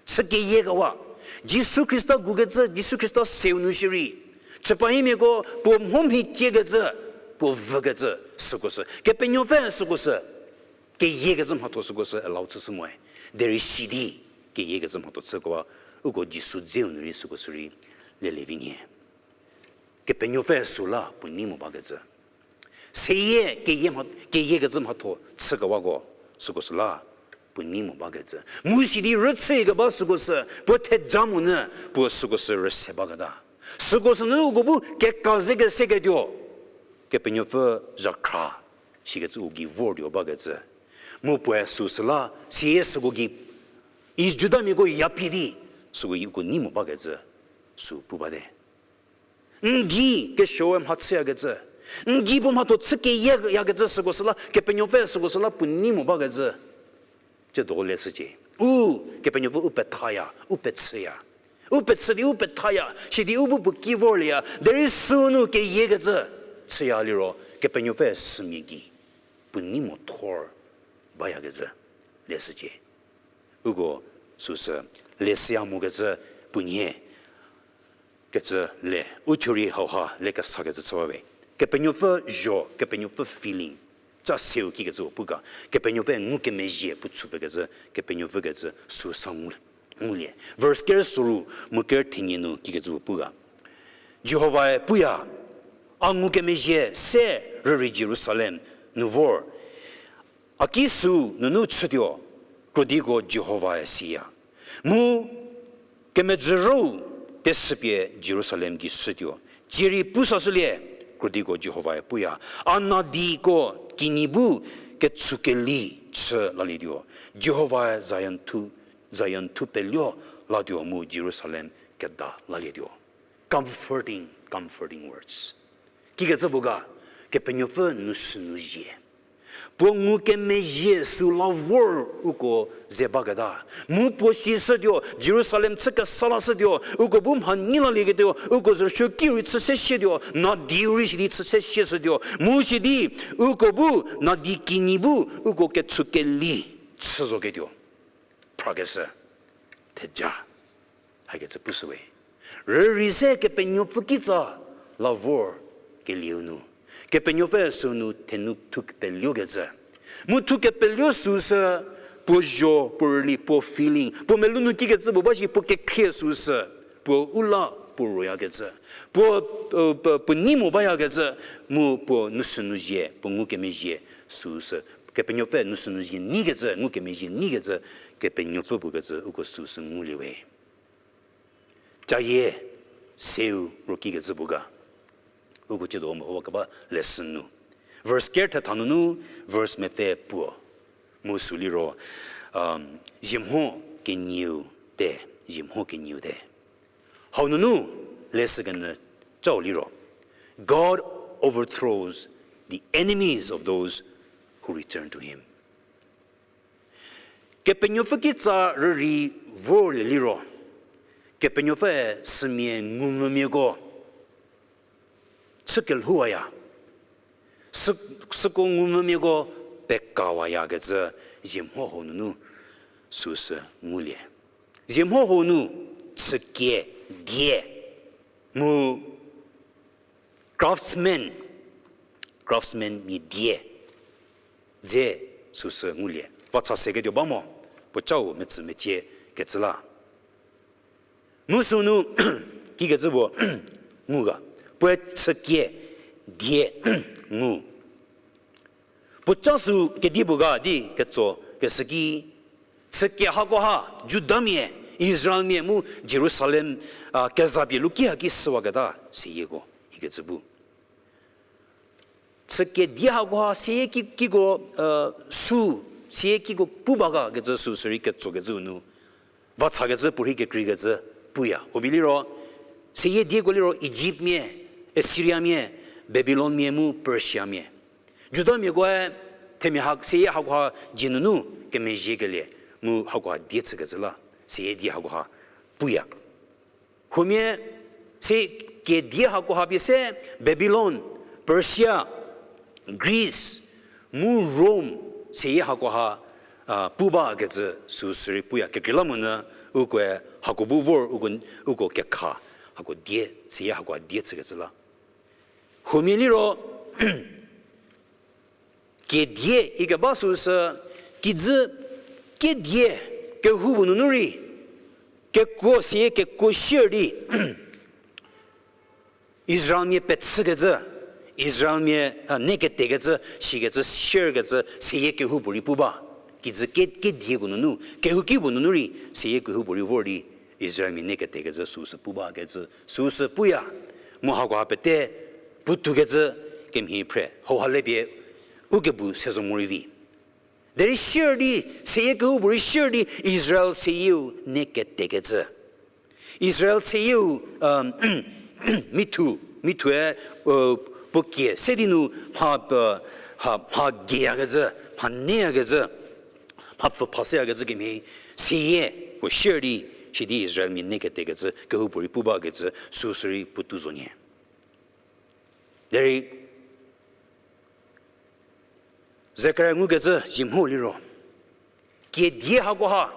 Sü keyiekewa. Jisu Khrista gukecü, Jisu Khrista seu nu shierei, chüpahimiako puo mho mhi ciekecü, puo vükecü süko sü, Kepenuopfü süko sü keyiekecü mhatho süko sü allow chüshü moe. Derei sidi keyiekecü mhatho chükewa, uko Jisu dzeu nu rei süko sü rei lelievi nhie. Kepenuopfü süla puo nei mo bakecü, seyie keyie mha, keyiekecü mhatho chükewako süko süla puo nei mo bakecü, mu sidi rüchü keba süko sü puo theja monyü puo süko sü rüse baketa, süko sünunu uko bu keka ze keseketuo, Kepenuopfü zhakhra shikecü u gei vortuo bakecü, mu puoe süsüla seyie süko gei, Judamiako yapie di süko gei uko nei mo bakecü sü pu bate. N gei kesuoe mha chüyakecü, n gei puo mhatho chü keyieyakecü süko süla Kepenuopfü süko süla puo nei mo bakecü, tsiedo leshücie. U, Kepenuopfü u pethaya, u pechüya. U pechü di u pethaya sidi u bu puo ki vorlieya, derei sünu keyiekecü chüya liro Kepenuopfü sümia gei puo nei mo thor bayakecü leshücie. Uko süsü leshüya mokecü puo nhie kecü le, u thuo rei hauha le kesakecü chü bawe. Kepenuopfü zho, Kepenuopfü feeling, ca seu kikecü puo pu ga, Kepenuopfü ngukemezhie puo chüpfükecü, Kepenuopfü kecü süsa ngu, ngulie. Verse ker soru mu ker thenie nu kikecü puo pu ga, Jihovae puya, a ngukemezhie se rürei Jerusalem nu vor. A ki süu nunu chütuo, krodiko Jihovae siya. Mu kemedzürou tesüpie Jerusalem gei shütuo. Tsierei pusashülie, krodiko Jihovae puya. A nadiko kinyi bu ketsükeli chü lalietuo. Jihovae Zion thu, Zion thu peluo latuo mu Jerusalem keda lalietuo. Comforting, comforting words. Kikecü puo ga, Kepenuopfü nu sünu zie. Puo ngukemezhie süu la vor uko ze baketa. Mu puo si shütuo, Jerusalem chü kesa lashütuo, uko bu mha nyi lalieketuo, uko zürshü ki rei chü se shietuo, nadiu rei sidi chü se shie shütuo. Mu sidi, uko bu, nadi kinyi bu, uko ketsükeli chü zoketuo. Phrakeshü, theja. Hakecü pushüwe. Rürei se Kepenuopfü kitsa la vor kelieu nu. Kepenuopfü sünu thenu thu kepeluokecü. Mu thu kepeluo süu sü puo zho, puo rüli, puo feeling, puo melou nu kikecü puo ba shi puo kekhrie süu sü. Puo u la puo royakecü. Puo, puo, puo, puo nei mo bayakecü. Mu puo nu sünu zie, puo ngukemezhie süu sü. Kepenuopfü nu sünu zie neikecü, ngukemezhie neikecü, Kepenuopfü pukecü, uko süu sü nguliewe. Cayie seu ro kikecü puo ga. Uko ciedo mo hokeba lesson nu. Verse ker thetha nunu, verse mepfü puo. Mu sü liro, um, zie mho kenieu te, zie mho kenieu te. Hau nunu, lesson kenyü cau liro. God overthrows the enemies of those who return to him. Kepenuopfü kitsa rürei vorlie liro, Kepenuopfüe sümia ngumvümiako chü kelhouwaya, sü-, süko ngumvümiako pekawayakecü zie mho hau nunu süu sü ngulie. Zie mho hau nu chükie die mu craftsman, craftsman mia die dze süu sü ngulie. Vacha seketuo ba mo, puo cau metsü mecie kecü la. Mu sünu, kikecü puo ngu ga, puoe chükie die ngu. Puo ca sü kedipuo ga di ketso keshü ki, chükie hakoha, Judamia, Israelmia mu Jerusalem, a, kezapie luki haki süwaketa seyieko, ikecü pu. Chükie die hakoha seyie ki, kiko, a, sü, seyie kiko pu ba ga kecü sü sürei ketsokecüu nu. Vachakecü puorei kekreikecü puya. Huomia liro, seyie dieko liro Egyptmia, Assyriamia, Babylonmia mu Persiamia. Judamiakoe themia ha, seyie hakoha dzie nunu kemezhiekelie mu hakoha die chükecü la. Seyie die hakoha puya. Huomia se kedie hakoha pie se Babylon, Persia, Greece, mu Rome, seyie hakoha, a, pu bakecü sü sürei puya. Kekreilamonyü ukoe hako bu vor uko, uko kekha, hako die, seyie hakoha die chükecü la. Huomia liro, kedie ikeba süu sü, kijü kedie kehoupuo nunu rei, kekuo seyie kekuo shier di, Israelmia pechükecü, Israelmia, a, neketekecü, shikecü, shierkecü, seyie kehoupuorei pu ba. Kijü ke-, kedieko nunu, kehoukipuo nunu rei, seyie kehoupuorei vor di, Israelmia neketekecü süu sü pu bakecü, süu sü puya. Mu hakoha pete, puotoukecü kemhie phre, hauha le pie, ukebu se zo morei vi. Derei shier di, seyie kehoupuorei shier di, Israel seyieu neketekecü. Israel seyieu, um, mithu, mithue, uh, puo kie se di nu mha, uh, ha, mha gieyakecü, mha neyakecü, mha pfü phaseyakecü kemhie, seyie puo shier di, sidi Israelmia neketekecü, kehoupuorei pu bakecü, süu sürei puotou zo nyie. Derei, Zekaria ngukecü zie mho liro, kedie hakoha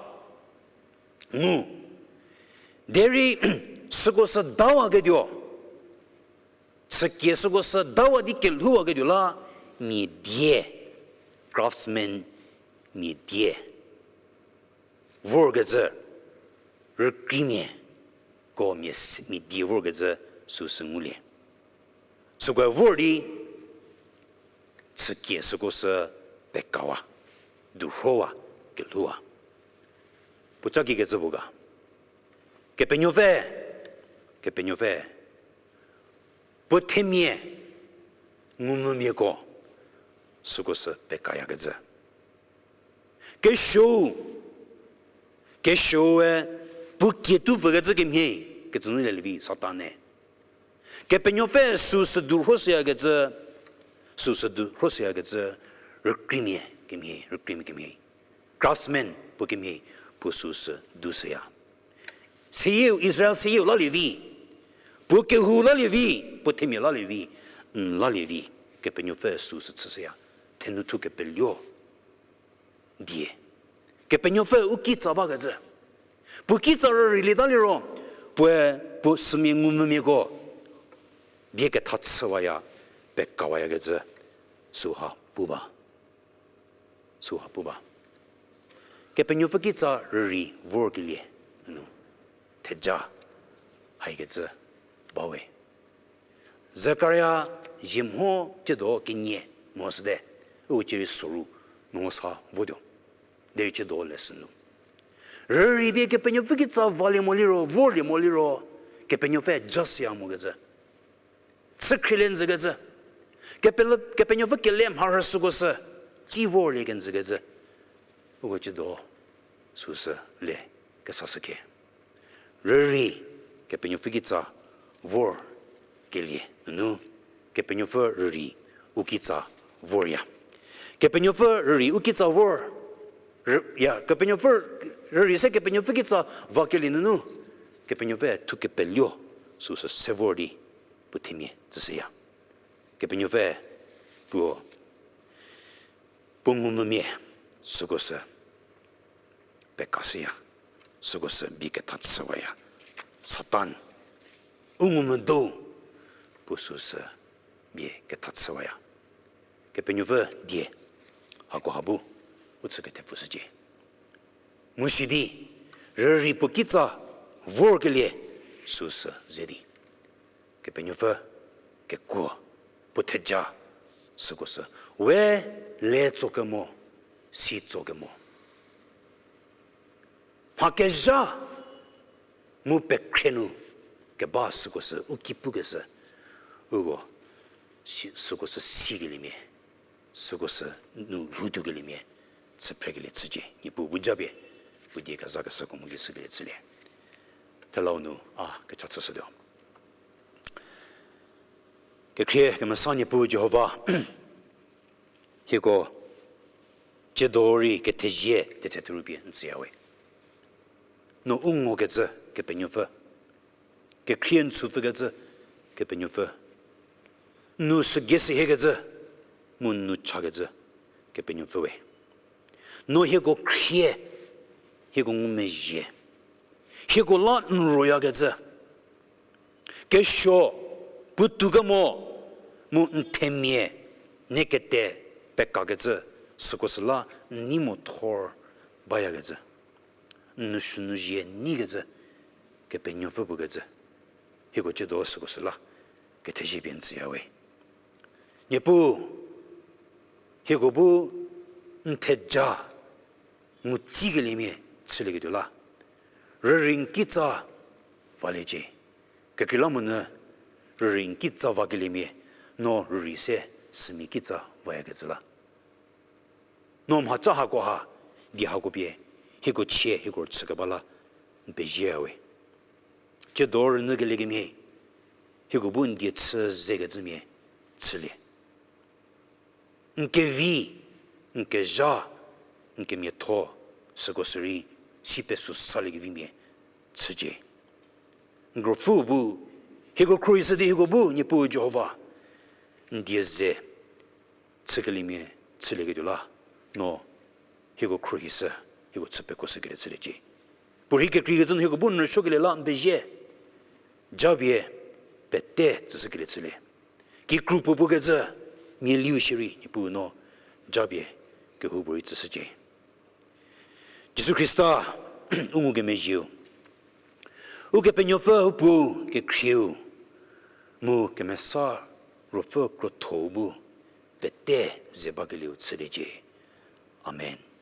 ngu. Derei süko sü dawaketuo, chükie süko sü dawa di kelhouwaketuo la mia die, craftsman mia die vorkecü, rükreimia ko mia s-, mia die vorkecü süsü ngulie. Süko vor di, chükie süko sü pekawa, durhowa, kelhowa. Puoca kikecü puo ga. Kepenuopfü, Kepenuopfü, puo themia, ngumvümiako, süko sü pekayakecü. Kesuou, kesuoue, puo kie tu pfükecü kemhie, kecü nu lelie vi Satan-e. Kepenuopfü süsü durhoshüyakecü, süsü durhoshüyakecü, rükreimia kemhie, rükreimia kemhie. Craftsman puo kemhie, puo süsü dushüya. Seyieu, Israel seyieu lalie vi, puo kehou lalie vi, puo themia lalie vi, n lalie vi, Kepenuopfü süsü chüshüya, thenuthu kepeluo die. Kepenuopfü u kitsa bakecü. Puo kitsa rüreilieta liro, puoe, puo sümia ngumvümiako bie ketha chüwaya, pekawayakecü, süha pu ba. Süha pu ba. Kepenuopfü kitsa rürei vorkelie nunu theja haikecü bawe. Zekaria zie mho ciedo kenie mhoshüte, u cierei soru, nungo sa votuo. Derei ciedo lesson nu, rürei pie Kepenuopfü kitsa valie mo liro, vorlie mo liro, Kepenuopfü jashüya mokecü, chü khrielie njükecü, Kepe-, Kepenuopfü kele mharhü süko sü tsi vorlie kenjükecü, uko ciedo süsü le kesashüke. Rürei Kepenuopfü kitsa vorkelie nunu, Kepenuopfü rürei u kitsa vorya. Kepenuopfü rürei u kitsa vor, rü-, ya, Kepenuopfü rürei se Kepenuopfü kitsa vakelie nunu, Kepenuopfü thu kepeluo süsü se vor di puo themia tsüshüya. Kepenuopfü puo, puo ngumvümia süko sü pekashüya, süko sü bie ketha chüwaya. Satan, u ngumvü do, puo süsü bie ketha chüwaya. Kepenuopfü die, hakoha bu u chü kethepfushücie. Mu sidi, rürei puo kitsa vorkelie süsü ze di, Kepenuopfü kekuo, puo theja, süko sü we le tsokemo, si tsokemo, mha kezha mu pekhrie nu keba süko sü u ki pukeshü, uko si-, süko sü sikeliemia, süko sü nu lhoutuokeliemia chü phrekelie chücie. Niepuu bu japie puo die kezakeshüko mu ki shükelie chülie. Thelau nu a kecha chüshütuo. Kekhrie kemesa Niepuu Jihova, hieko ciedo rei kethezie tetsethuru pie n tsüyawe. No u ngokecü Kepenuopfü, kekhrie n chüpfükecü Kepenuopfü, n nu sügei sühiekecü, mu n nu chakecü Kepenuopfü we. No hieko khrie, hieko ngumezhie, hieko la n royakecü, kesuo, puotou kemo, mu n themia, nie kete, pekakecü, süko süla n nei mo thor bayakecü, n nu shünu zhie neikecü Kepenuopfü pukecü, hieko ciedo süko süla kethezie pie n tsüyawe. Niepuu, hieko bu n theja ngu tsikeliemia chülieketuo la, rürei n kitsa valiecie. Kekreilamonyü rürei n kitsa vakeliemia, no rürei se sümia kitsa vayakecü la, no mhaca hakoha, die hako pie, hieko chie, hieko rüchükeba la, n pezie we. Ciedo rünyükelie kemhie, hieko bu n die chü zekecümia chülie. N kevi, n kezha, n kemiatho, süko sürei, si pesü saliekevi mia chücie. N kropfü bu, hieko khruohishü di hieko bu Niepuu Jihova, n die ze chükeliemia chülieketuo la, no hieko khruohishü, hieko chü pekuoshükelie chüliecie. Puorhi kekreikecü nu hieko bu n rüsuokelie la n pezie, japie pete tsüshükelie chülie. Kikru puo pukecü, mialiu shierei Niepuu no japie kehoupuorei tsüshücie. Jisu Khrista, u ngukemezhieu, Ukepenuopfü u Puou kekhrieu, mu Kemesa Ruopfü krotho-u bu pete ze bakelieu chüliecie. Amen.